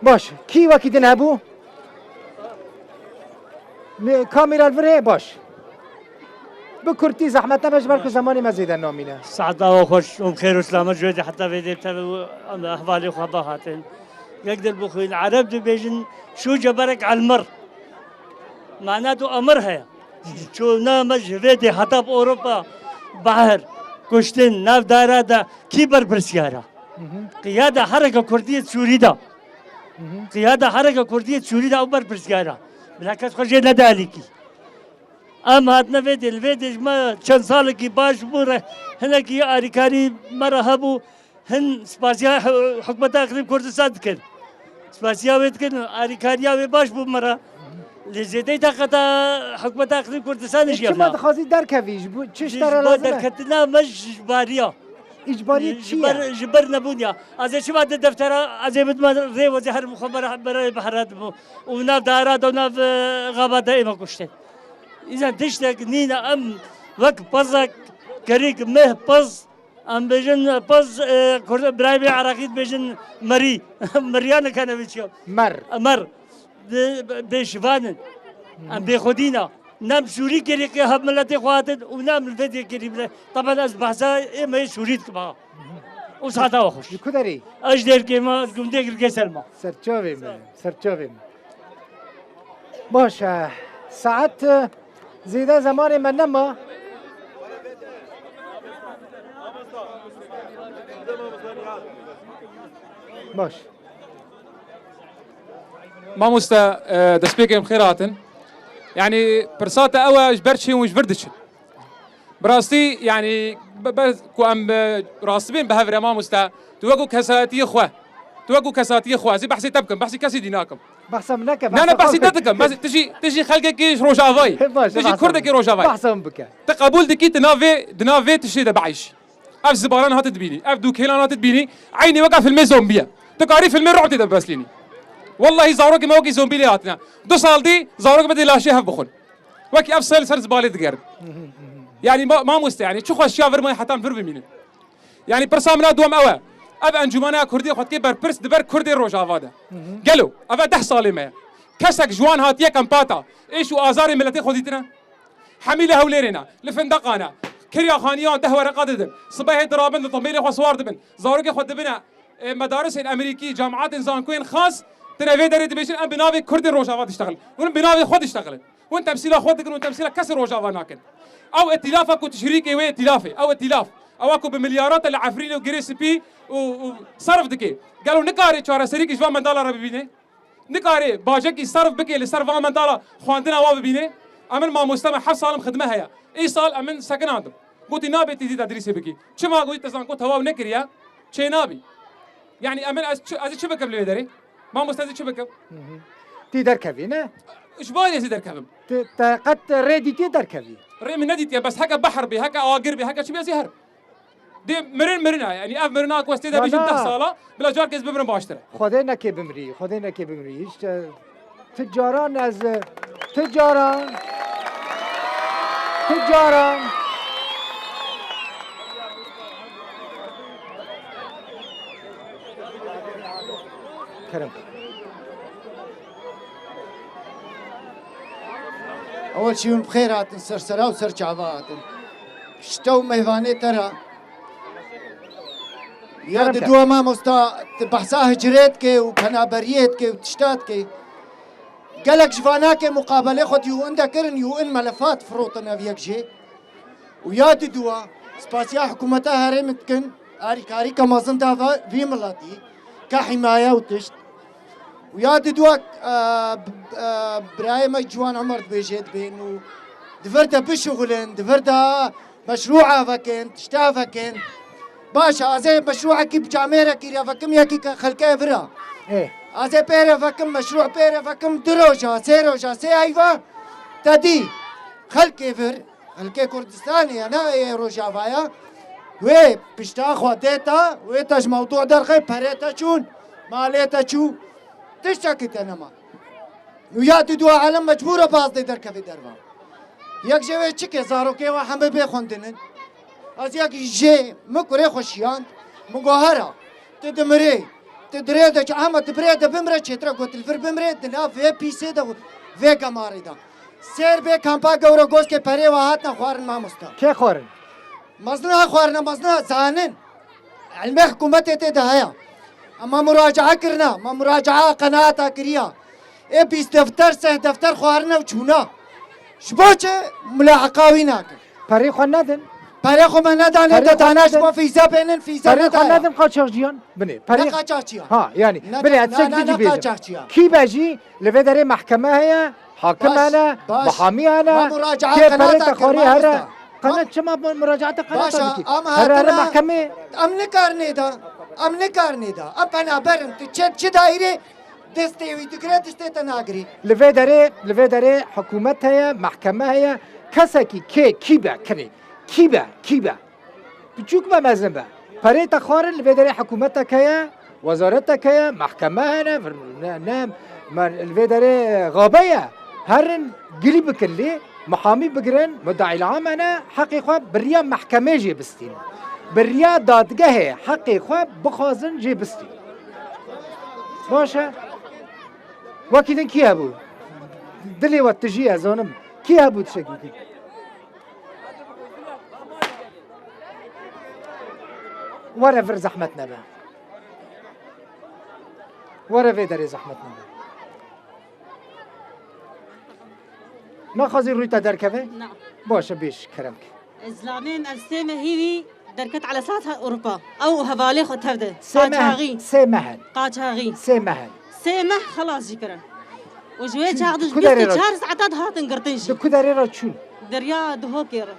Baş. Kî wekî din hebû? Kamera li vir heye, baş. Bi kurtî, zehmet nebe, ji ber ku zemanê me zêde namîne. Saeta we xweş û bi xêr û selamet ji wê de heta vê dê bi te ve û em hevalê xwe bihatin. Yek dil bixwîn. Ereb dibêjin, "Şu ceberek elmir." Mana tu emir heye. Çûna me ji vê dê heta bi Ewropa, behr, kuştin, nav dara de kî berpirsiyar e? Qiyada hereka Kurdiyê Sûrî de. Qiyada hereka Kurdiyê Sûrî de ew berpirsiyar e. Bila kes xwe jê nede alîkî. Em hatine vê dê, li vê dê ji me çend salekî baş bû re, hinekî arîkarî me re hebû. Hin spasiya hi-, hikûmeta Iqlîm Kurdistan dikin. Spasiya wê dikin, alîkariya wê baş bû me re. Lê zêdeyî taqeta hikûmeta Iqlîm Kurdistanê jî Çima evna. dixwazî derkevî? Ji bo çi ji te re bo lazim e? derketina me ji bariya. Îcbariyê çi Ji ye? ber, ji ber nebûniya. Ez ê çima di deftera, ez ê bidime rê wezî her xwe bera, berayê behra dibû. Û nav dara de, nav, e, xaba de ême kuştin. Îzen tiştek nîne em wek pezek, kerîk, meh, pez, Em bêjin pez, e, Kurd, birayê wê Iraqî dibêjin merî. Meriya nikene vê çiya. Mer. Mer. Bi, bi, bêşivan in. Em bêxwedî ne. Ne em Sûrî kirî ki hev miletê xwe hatin û ne em li vê dê kirî bile. Taban ez behsa ê me yê Sûrî dikim ha. Û saeta we xweş. Ji ku derê? Ez ji Dêrkê me, ez gundê Girgê Selma. Serçavê me, serçavê me. Baş e. Saet, e, zêde zemanê me nema. Baş. Mamoste, e, destpêkê em xêr hatin. Yani, pirsa te ew e, ji ber çi hûn ji vir diçin? Bi rastî, yani, be-, be-, ku em, e, rastî bên bi hev re, mamoste, tu wekû kesayetiyê xwe, tu wekû kesayetiyê xwe, ez ê behsê te bikim, behsê kesî dî nakim. Behsa min neke, Ne, ne, behsê behsî xwe te bike. dikim. Behsê, tu jî, tu jî xelkekî Rojavayî. Baş, Tu jî behsa Kurdekî min. Rojavayî. Behsa min bike. Tu qebûl dikî, tu navê, di navê tiştê de bieyşî. Ev zibanan hati dibînî, ev dûkêlan hati dibînî, eynî weka filmê zombî ye. Tu karî filmê ru'b tê de bibeslînî. Wellahî zarokê me wekî zombî lê hatine. Du sal dî zarokê me dê laşê hev bixwin. Wekî ev sel ser zibalê digerin. Yani ma-, mamoste, yani çi xweşiya vir me heta em vir bimînin. Yani pirsa min a duwem ew e. Ev encûmena Kurdî xwe dikê berpirs di ber Kurdê Rojava de. Gelo, ev e deh salê me ye. Kesek ji wan hatiye kempata, êş û azarê miletê xwe dîtine? Hemî li Hewlêrê ne, li Findeqa ne. Kirya xaniyan deh wereqa didin. Sibehê dirabin, li tomêlê xwe siwar dibin. Zarokê xwe dibine, e, medarisên Emerîkî, camiatên zankoyên xas, tine vê derê dibêjin, em bi navê Kurdên Rojava diştexilin. Hûn bi navê xwe diştexilin. Hûn temsîla xwe dikin û temsîla kesê Rojava nakin. Ew îtîlafa ku tişrîkê wê îtîlafê, ew îtîlaf. Ewa ku bi milyaran te li Efrînê û Girê Spî û, û serf dike. Gelo nikare çareserîkî ji van mendala re bibîne? Nikare bacekî serf bike li ser van mendala xwendina wa bibîne? Em in mamoste me heft salim xidme heye. Îsal em in sekinandim. Gotî nabê tîzî tedrîsê bikî. Çima gotî te zanko tewaw nekiriye? Çê nabî. Yani em in ez çi, ez çi bikim li vê derê? Mamoste ez çi bikim? Tî derkevî ne? Ji bo ez ê derkevim. Te, te qet rê dîtiye derkevî? Rê min nedîtiye, bes heke behr bê, heke agir bê, heke çi bê ez ê herim. Dê mirin mirin e. Yani ev mirina ku ez tê de Na, bijim na. deh sala, bila carkê ez bimirim baştir e. Xwedê nekê bimrî, Xwedê nekê bimrî. Hiç, e, ti caran ez, e, ti caran, ti caran. Kerem. Ewel çî hûn bi xêr hatin, ser sera û ser çava hatin. Ji te û mêvanê te re. Ya Kerem di ke. Dua mamosta, tu behsa hicrê dike û penaberiyê dike û tişta dike. Gelek ji vanakê muqabelê xwe di UN de kirin, UN melefat firotin ev yek jê. Û ya didûwa, spasiya hikûmeta herêmê dikin, alîkarîka mezin da va-, vî miletî, ka hîmaye û tişt. Û ya didûwa, e, b-, e, birayê me Ciwan Omer dibêje dibên û di vir de bişuxulin, di vir de meşrûa vekin, tişta vekin. Baş e, ez ê meşrûekî bi camêrekî re vekim, yekî ke xelkê vir e. Ê. Ez ê pê re vekim, meşrû pê re vekim, du roja, sê roja, sê heyva, te dî. Xelkê vir, xelkê Kurdistanê ya, ne ê Rojava ya. Wê pişta xwe dê te, wê te ji mewdû derxê, perê te çûn, malê te çû. Tiştekî te nema. Û ya tu dua alem mecbûr e baz dê derkevê derva. Yek ji wê çike zarokê we hemî bê xwendinin. Ez yek jê min kurê xwe şiyand, min got hera, tu dimirê, tu dirê de çi, ama tu birê de bimre çêtir e, got li vir bimrê, di nav vê pîsê de, vê gemarê de. Sêr bê kampa gewre goskê perê we hatine xwarin mamosta. Kê xwarin? Mezin ha xwarine, mezin ha zanin. Ilmê hikûmetê tê de heye. Em me muracaa kirine, me muracaa qenaeta kiriya. Ê bîst defter, seh defter xwarine û çûna. Ji bo çi mulaheqa wî nakin? Perê xwe nedin. Perê xwe me nedane, Perê te xwe dane ji nedin. Bo fîze bênin, fîze Perê xwe nedaya. Nedin qaçaxciyan. Binê, perê Ne qaçaxçiyan. Ha, yani, Ne binê, ka-, ez ne, ne, cî ne bêjim. Qaçaxçiyan. Kî be jî, li vê derê mehkeme heye, hakim Baş, hene, baş. Muhamî hene, Ma muracaat kê perê qenata te xwarî kir, here. Mamosta. Qene Ma- çima bu muracaata qenata Başa, dikî? Ama Here, here hatine, mehkemê. Em nikarnê da, em nikarnê da. Em penaber in, tu çi, çi daîrê destê wî digire, destê te nagirî. Li vê derê, li vê derê hikûmet heye, mehkeme heye. Kesekî kê, kî be, kirê? Kî be, kî be? Biçûk be, mezin be. Perê te xwarin, li vê derê hikûmetek heye, wezaretek heye, mehkeme hene, vir-, ne, ne, mer-, li vê derê xabe ye. Herin gilî bikin lê, mihamî bigirin, mudaîl am hene, heqê xwe bi riya mehkemê jê bistînin. Bi riya dadgehê heqê xwe bixwazin jê bistînin. Baş e. Wekî din kî hebû? Dilê we tijî ye, zanim. Kî hebû tiştekî din? Were vir, zehmet nebe. Were vê derê, zehmet nebe. Naxwazî rûyê te derkeve? Na. Baş e, bêj, kerem ke. Ez lamêm, ez sê mehî wî derket elesat ha Ewropa. Ew û hevalê xwe tev de. Sê meh, Qaçaxî. Sê meh in. Qaçaxî. Sê meh in. Sê meh xelas jî kirin. Û ji wê çax de ji Ku derê bîst û çar re- saeta dihatin girtin jî. Di ku derê re çûn? Derya Duhokê re.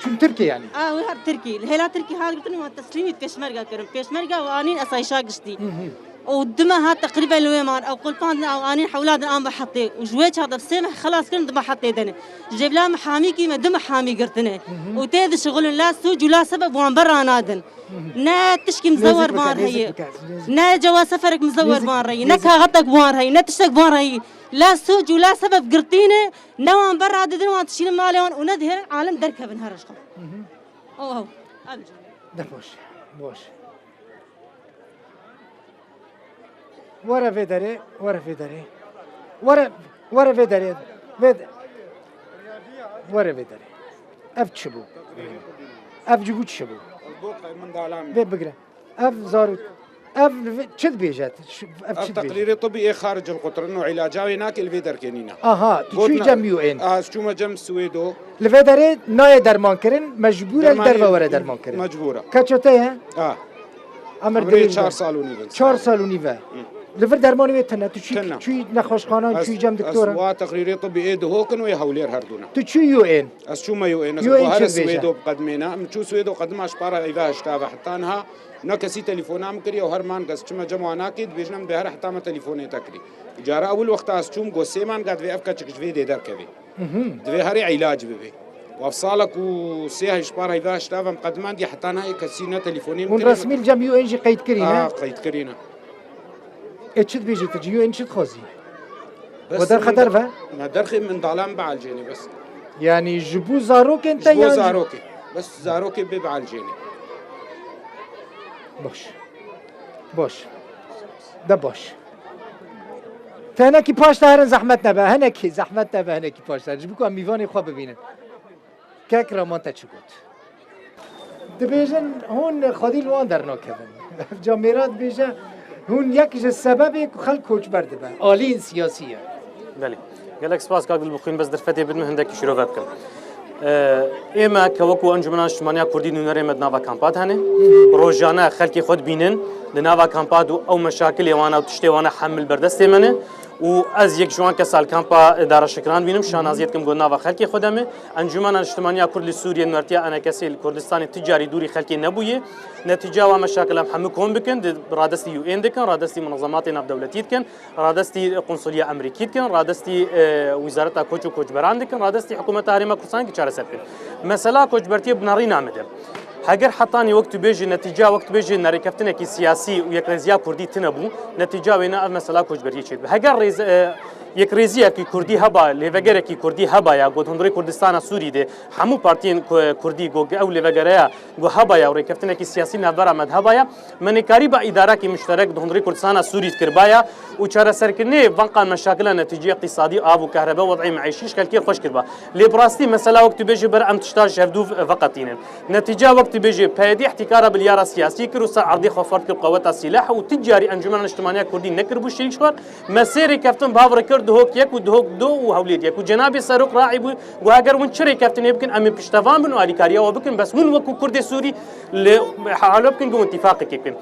Çûn Tirkiyê yani? A, wê her Tirkî. Li hêla Tirkî hat girtin û teslîmî pêşmerga kirin. Pêşmerga û anîn esayişa giştî. Hı hı. Û dime hat teqrîben li wê man. Ew qulpan din, ew anîn hewla din an bi hetê. Û ji wê çax de sê meh xelas kirin, dime hetê de ne. Ji vila mihamîkî me du mihamî girtine. Hı hı. Û tê dişixulin, la sûc û la sebeb wan berra nadin. Hı hı. Ne tişkî Nêzik mizewar bike, wan nêzik heye. Bike, nêzik. Ne cewa seferek mizewar Nêzik, wan reyî. Ne nêzik. Kaxetek wan reyî. Ne tiştek wan reyî. La sûc û la sebeb girtîne. Ne wan berra didin, wan dişînin malê wan û ne dihêrin alem derkevin her ji xwe. Hı hı. Oh, oh. Ev jî. De baş. Baş. Were vê derê, were vê derê. Were, were vê derê. Vê de-, were vê derê. Ev çi bû? Ev ji bo çi bû? Vê bigire. Ev zarok. Ev çi dibêje? Ev çi dibêje? Ev teqrîrê tibî ê xaricil quturin û îlaca wê nake li vê derkê nîne. Aha, tu çûyî cem U N? Aha, ez çûme cem Swêdo. Li vê derê nayê derman kirin, mecbûr e li derve were derman kirin. Mecbûr e. Keça te ye? Ha. Emir dirêj be. Çar sal û nîv in. Çar sal û nîv e. Hı. Li vir dermanê wê tune. Tu çûyî, çûyî nexweşxanan, çûyî cem doktoran? Ez wa teqrîrê tibî ê Duhok in û ê Hewlêr her du ne. Tu çûyî U N? Ez çûme U N. U N çi dibêje? Swêdo bi qedimê ne. Min çû Swêdo qedima ji para heyva heşta ve heta niha ne kesî telefona min kiriye û her manga ez çime cem wan nakê, dibêjin em dê her heta me telefonê te kirî. Cara ewil wexta ez çûm, got sê manga divê ev keçik ji vê dê derkevê. Mhm. Divê herê îlac bibe. Û ev salek û sê hej par heyva heşta ve em qedimandiye heta nayê kesî ne telefonê min kiriye. Hûn resmî li cem U N jî qeyd kirî ne? Ha, qeyd kirî ne. Ê çi dibêjî tu, ji U N çi dixwazî? Bes We derxe min derve? Me derxê mindalan bielcênê bes. Yanî ji bo zarokên te Ji bo yan jî zarokê. Bes zarokê bê bielcênê. Baş. Baş. De baş. Te hinekî paş de herin, zehmet nebe. Hinekî zehmet nebe, hinekî paş de herin. Ji bo ku em mîvanê xwe bibînin. Kek Raman te çi got? Dibêjin hûn xwedî li wan dernakevin. Ev camêra dibêje hûn yek ji sebebê ku xelk koçber dibe. Aliyên siyasî ye. Belê. Gelek spas kak Dilbixwîn, bes derfetê bidin min hindekî şîrove bikim. Ee, ê me ke wekû Encûmena Niştimaniya Kurdî nûnerê me di nava kampa de hene. Rojane xelkê xwe dibînin, di nava kampa de ew meşakilê wana û tiştê wana hemil berdestê me ne. Û ez yek ji wan kesa li kampa Dara Şikiran dibînim, şanaziyê dikim ku nava xelkê xwe de me. Encûmena Niştimaniya Kurd li Sûriyê, nûnertiya E N K S'ê li Kurdistanê ti carî dûrî xelkê nebûye. Netîca wan meşakil em hemû kom bikin, di radestî U N dikin, radestî munezematê navdewletî dikin. Radestî Qunsuliya Amerîkî dikin, radestî, e, Wizareta Koç û Koçberan dikin, radestî Hikûmeta Herêma Kurdistanê ki çareser bikin. Mesela koçbertiyê bi nerîna min de. Heger hetanî wek tu bêjî netîca, wek tu bêjî nerêkeftinekî siyasî û yekrêziya Kurdî tune bû, netîca wê ne ev mesela koçbertiyê çêdibe. Heger rêz-, e, yekrêziyekî Kurdî heba, lêvegerekî Kurdî heba ya, got hundirê Kurdistana Sûrî de hemû partiyên ku-, Kurdî got ew lêvegereya Got hebaya û rêkeftinekî siyasî navbera me de hebaya, me nêkarîba îdarekî muşterek di hundirê Kurdistana Sûrî dikirbaya û çareserkirinê van qan meşakila netîcî iqtîsadî, av û kehrebe, wed'ê meîşî ji xelkê xweş kiriba. Lê bi rastî mesela wek tu bêjî ber em tişta ji hevdû veqetînin. Netîca wek tu bêjî P Y D îhtîkara bilyara siyasî kir û ser erdê xwe ferd kir qeweta sîleh û ti carî Encûmena Niştimaniya Kurdî nekiribû şerîk ji xwe. Me sê rêkeftin bi hev re kir. Duhok yek û Duhok du û Hewlêr yek û cenabê Serok raî bû, got, eger hûn çi rêkeftinê bikin, em ê piştevan bin û alîkariya we bikin, bes hûn wekû Kurdê Sûrî li halo bikin, ku îtîfaqekê bikin.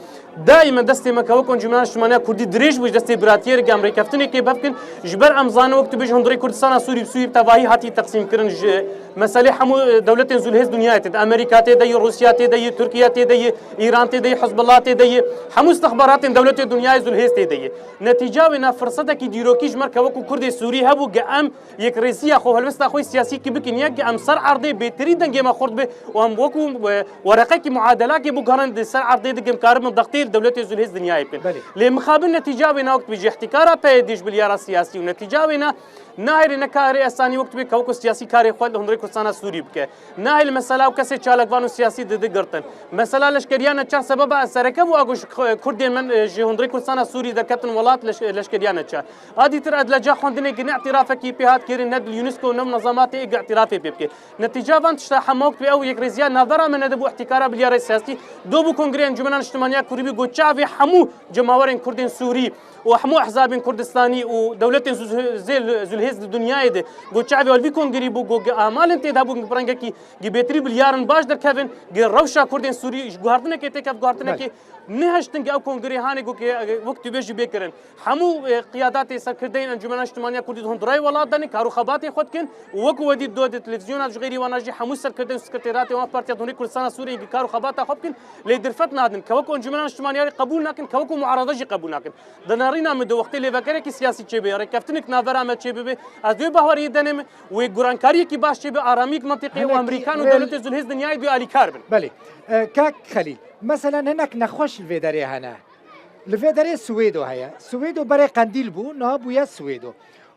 Daîme destê me ke wek Encûmena Niştimaniya Kurdî dirêj bû, ji destê biratiyê re em rêkeftinekê bevkin, ji ber em zanin wek tu bêjî hundirê Kurdistana Sûrî bi Sûrî bi tevahî hatî teqsîmkirin, ji meselê hemû dewletên zulhêz dinyayê tê de, Amerîka tê de yî, Rûsya tê de yî, Tirkiye tê de yî, Îran tê de yî, Hizbullah tê de yî, hemû istixbaratên dewletê dinyayê zulhêz tê de yî. Netîca wê na firsetekî dîrokî ji me re ke wekû Kurdê Sûrî hebû, ge em yekrêziya xwe, helwesta xwe siyasî ki bikin, yek ge em ser erdê bêtirî dengê me xurt be û em wekû, e, wereqekî muadelakê biguherin, di ser erdê de em karibin dextê li dewletê zulhêz dinyayê bikin. Belê. Lê mixabin netîca wê na wek dibêjî îhtîkara P Y D ji bilyara siyasî û netîca wê na nahêle ne karê esanî wek dibê ke wekû siyasî karê xwe li hundirê Kurdistana Sûrî bike. Nahêle mesela ew kesê çalakvan û siyasî didi girtin. Mesela leşkeriya neçar sebeba sereke bû, ago ji Kurdên me, e, ji hundirê Kurdistana Sûrî derketin welat leş-, leşkeriya neçar. A dîtir edleca xwendinê gi ne îtirafekî pê hat kirin, ne di UNESCO ne munezematê ê gi îtirafê pê bike. Netîca van tişta hema wek ew yekrêziya navbera me nedibû îhtîkara bilyarê siyasî. Do bû Kongrê Encûmena Niştimaniya Kurdî bû, got çavê hemû cemawerên Kurdên Sûrî û hemû ehzabên Kurdistanî û dewletên zu-, zê-, zulhêz di dinyayê de, got çavê wî kongrî bû, got gi amalên tê de bûn, bi rengekî gi bêtirî bilyarên baş derkevin, gi rewşa Kurdên Sûrî ji guhertinekê têkev guhertinekê nehiştin, gi ew kongrê hanê got ki, e, wek tu bêjî bê kirin. Hemû, e, qiyadatê serkirdeyên Encûmena Niştimaniya Kurdî di hundirayê welat de ne, kar û xebatê xwe dikin û wekû we dît do di televîzyona ji xeyrî wana jî hemû serkirdeyên û sekreteriyatê wan partiya di hundirê Kurdistana Sûriyê gi kar û xebata xwe bikin, lê derfet nadin. Ke wekû Encûmena Niştimaniya qebûl nakin, ke wekû muarada jî qebûl nakin. Di nerîna min de wextê lêvekerekî siyasî çêbe, rêkeftinek navbera me çêbibe, ez dê wê bahweriyê denim, wê gurankariyekî baş çêbe, aramiyek mentiqê û Emrîkan û dewletê zulhêz dinyayê dê alîkar bin. Belê. E, kak Xelîl, meselen hinek nexweş li vê derê hene. Li vê derê Swêdo heye. Swêdo berê Qendîl bû, niha bûye Swêdo.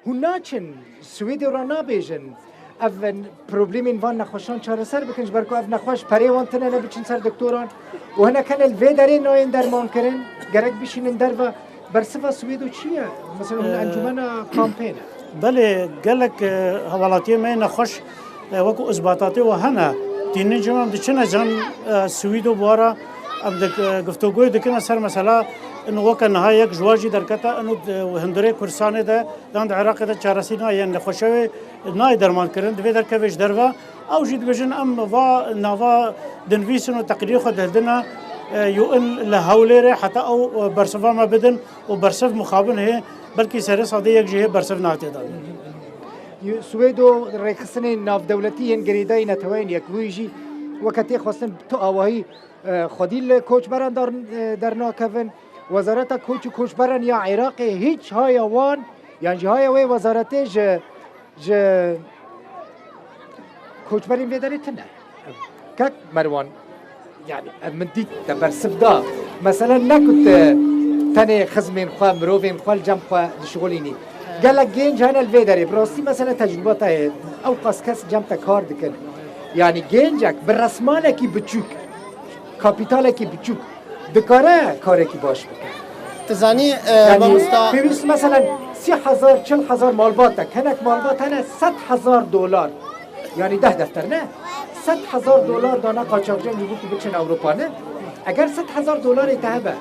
Hûn naçin Swêdê re nabêjin, ev problemên van nexweşan çareser bikin, ji ber ku ev nexweş perê wan tune ne biçin ser doktoran û hinek hene li vê derê nayên dermankirin, gerek bişînin derve. Bersiva Swêdo çi ye? Mesela hûn Ee, encûmena kampê ne? Belê, gelek, e, welatiyê me yê nexweş, e, wekû isbatatê we hene. Tînin cem em diçine cem, e, Swêdo bi we re em dik-, e, guftûgoyê dikine ser mesela, ino weke niha yek ji we jî derkete, ino, e, hundirê Kurdistanê de yan di Iraqê de çaresî nayê, yên nexweşe wê nayê dermankirin, divê derkeve ji derve. Ew jî dibêjin, em va nava dinivîsin û teqrîrê xwe dihildine, e, U N li Hewlêrê heta ew, e, bersiva me bidin û bersiv mixabin hê, belkî serê sedê yek jî hê bersiv nate dan. Swêdo rêxistinên navdewletî yên girêdayî Neteweyên Yekbûyî jî weke tê xwestin bi tu awahî, e, xwedî li koçberan dar-, e, dernakevin. Wezareta Koç û Koçberan ya Iraqê hîç haya wan, yan jî haya wê wezaretê ji, ji koçberên vê derê tune. Kak Merwan, yani ev min dît te bersiv da. Mesela ne ku te tenê xizmên xwe, mirovên xwe li cem xwe dişixulînî. Gelek genc hene li vê derê. Bi rastî mesela tecrûba te heye. Ew qas kes cem te kar dikin. Yani gencek bi resmanekî biçûk, kapîtalekî biçûk dikare karekî baş bike. Tu zanî, e, Yani mamosta pêwîst mesela sî hezar, çil hezar malbat e. Kenek malbat hene sed hezar dolar. Yani deh defter ne? Sed hezar dolar dana qaçaxçiyan ji bo ku biçin Ewropa ne? Eger sed hezar dolarê te hebe,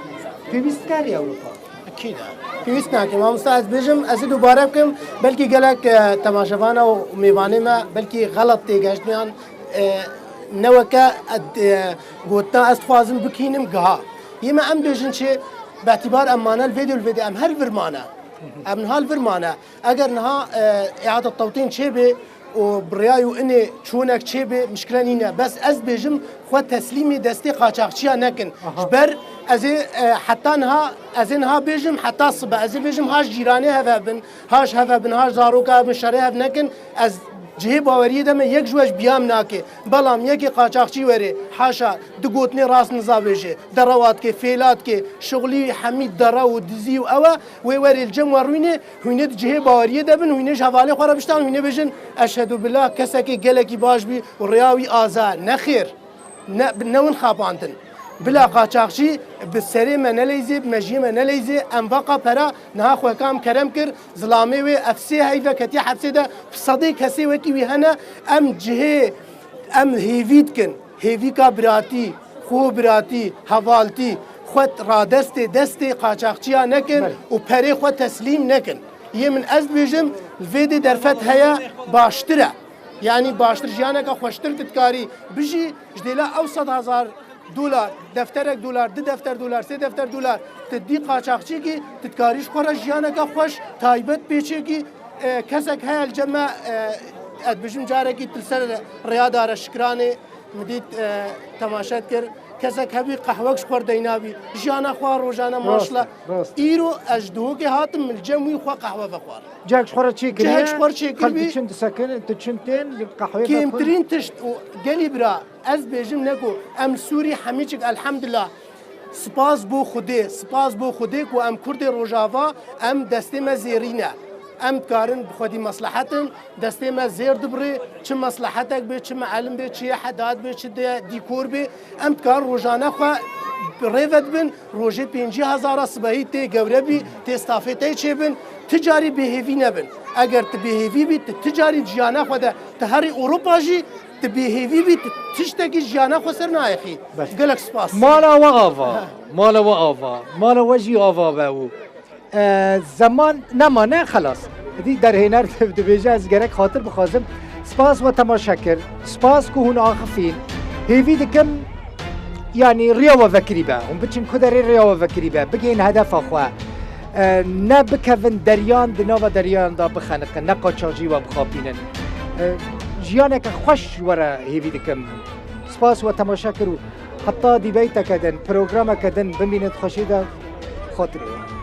pêwîst kerî Ewropa. Ekîd e. Pêwîst nake. Mamosta ez bêjim, ez ê dubare bikim. Belkî gelek, e, temaşevana û mêvanê me belkî xelet têgeştiyan, e, ne weke, e, gotina ez dixwazim bikînim giha. Yê me em bêjin çi? Betîbar em mane li vê dê û li vê dê em her vir mane. Em niha li vir mane. Eger niha, e, îada tewtîn çêbê û bi rêya û inê çûnek çêbê, mişkile nîne. Bes ez bêjim, xwe teslîmê destê qaçaxçiya nekin. Aha. Ji ber ez ê, e, heta niha, ez ê niha bêjim, heta sibe, ez ê bêjim, ha ji cîranê hev hebin, ha ji hev hebin, ha ji zaroka hebin, şerê hev nekin. Ez cihê baweriyê de me yek ji we ji biyam nake. Belam yekê qaçaxçî were, haşa, di gotinê rast niza bêje, derewa dike, fêla dike, şixulî hemî dere û dizî û ew e, wê were li cem we rûnê, hûnê di cihê baweriyê de bin, hûnê ji hevalê xwe re biştan, hûnê bêjin, "Eşhedû billah, kesekê gelekî baş bî û rêya wî aza." Nexêr, ne, ne win xapandin. Bila qaçaxçî bi serê me neleyzê, bi mejiyê me neleyzê, em vaqa pera niha xweka em kerem kir, zilamê wê ev sê heyve ketiye hepsê de, bi sedê kesê wekî wî hene, em cihê, em hêvî dikin, hêvîka biratî, xwe biratî, hevaltî, xwe radestê destê qaçaxçiya nekin Belê. û perê xwe teslîm nekin. Yê min ez dibêjim, li vê dê derfet heye, baştir e. Yanî baştir, jiyaneke xweştir tu dikarî bijî, ji dêla ew sed hezar dolar, defterek dolar, du defter dolar, sê defter dolar, tu dî qaçaxçîkî, tu dikarî ji xwe re jiyaneke xweş, taybet pêçêkî, e, kesek heye li cem me, e, ez dibêjim carekî tu li ser rêya dare Şikranê, min dît, e, temaşe dikir, kesek hebî qehwek ji xwe re deynabî, jiyana xwe rojane maşla. Rast, rast. Îro ez ji Duhokê hatim, min li cem wî xwe qehwe vexwar. Cihek ji xwe re çêkiriye, Cihek ji xwe re çêkiribî. Xelk diçin disekin, diçin tên, li qehweyê vexwin. Kêmtirîn tişt û gelî bira, ez bêjim ne ku em li Sûrî hemî çik elhemdulillah spas bo Xwedê, spas bo Xwedê ku em Kurdê Rojava, em destê me zêrî ne. Em dikarin bi xwedî meslehetin, destê me zêr dibirê, çi meslehetek bê, çi mielim bê, çi yê hedat bê, çi de dîkor bê, em dikarin rojane xwe rê ve dibin, rojê pêncî hezara sibehî tê gewre bî, tê stafê te çêbin, ti carî bêhêvî nebin. Eger ti bêhêvî bî, ti, ti carî jiyana xwe de, ti herî Ewropa jî, ti bêhêvî bî, ti tiştekî jiyana xwe ser nayexî. Baş. Gelek spas. Mala we ava, Ha. mala we ava, mala we jî ava be û, e, zeman nemane, xelas. Dî derhêner dibêje, ez gerek xatir bixwazim. Spas we temaşe kir. Spas ku hûn axifîn. Hêvî dikim, yanî riya we vekirî be. Hûn biçin ku derê riya we vekirî be. Bigihên hedefa xwe. E, ne bikevin deryan, di nava deryan de bixeniqin, ne qaçaxcî we bixapînin. E, jiyaneke xweş ji we re hêvî dikim. Spas we temaşe kir û heta dîbeyteke din, programeke din bimînin di xweşî de, xatirê we.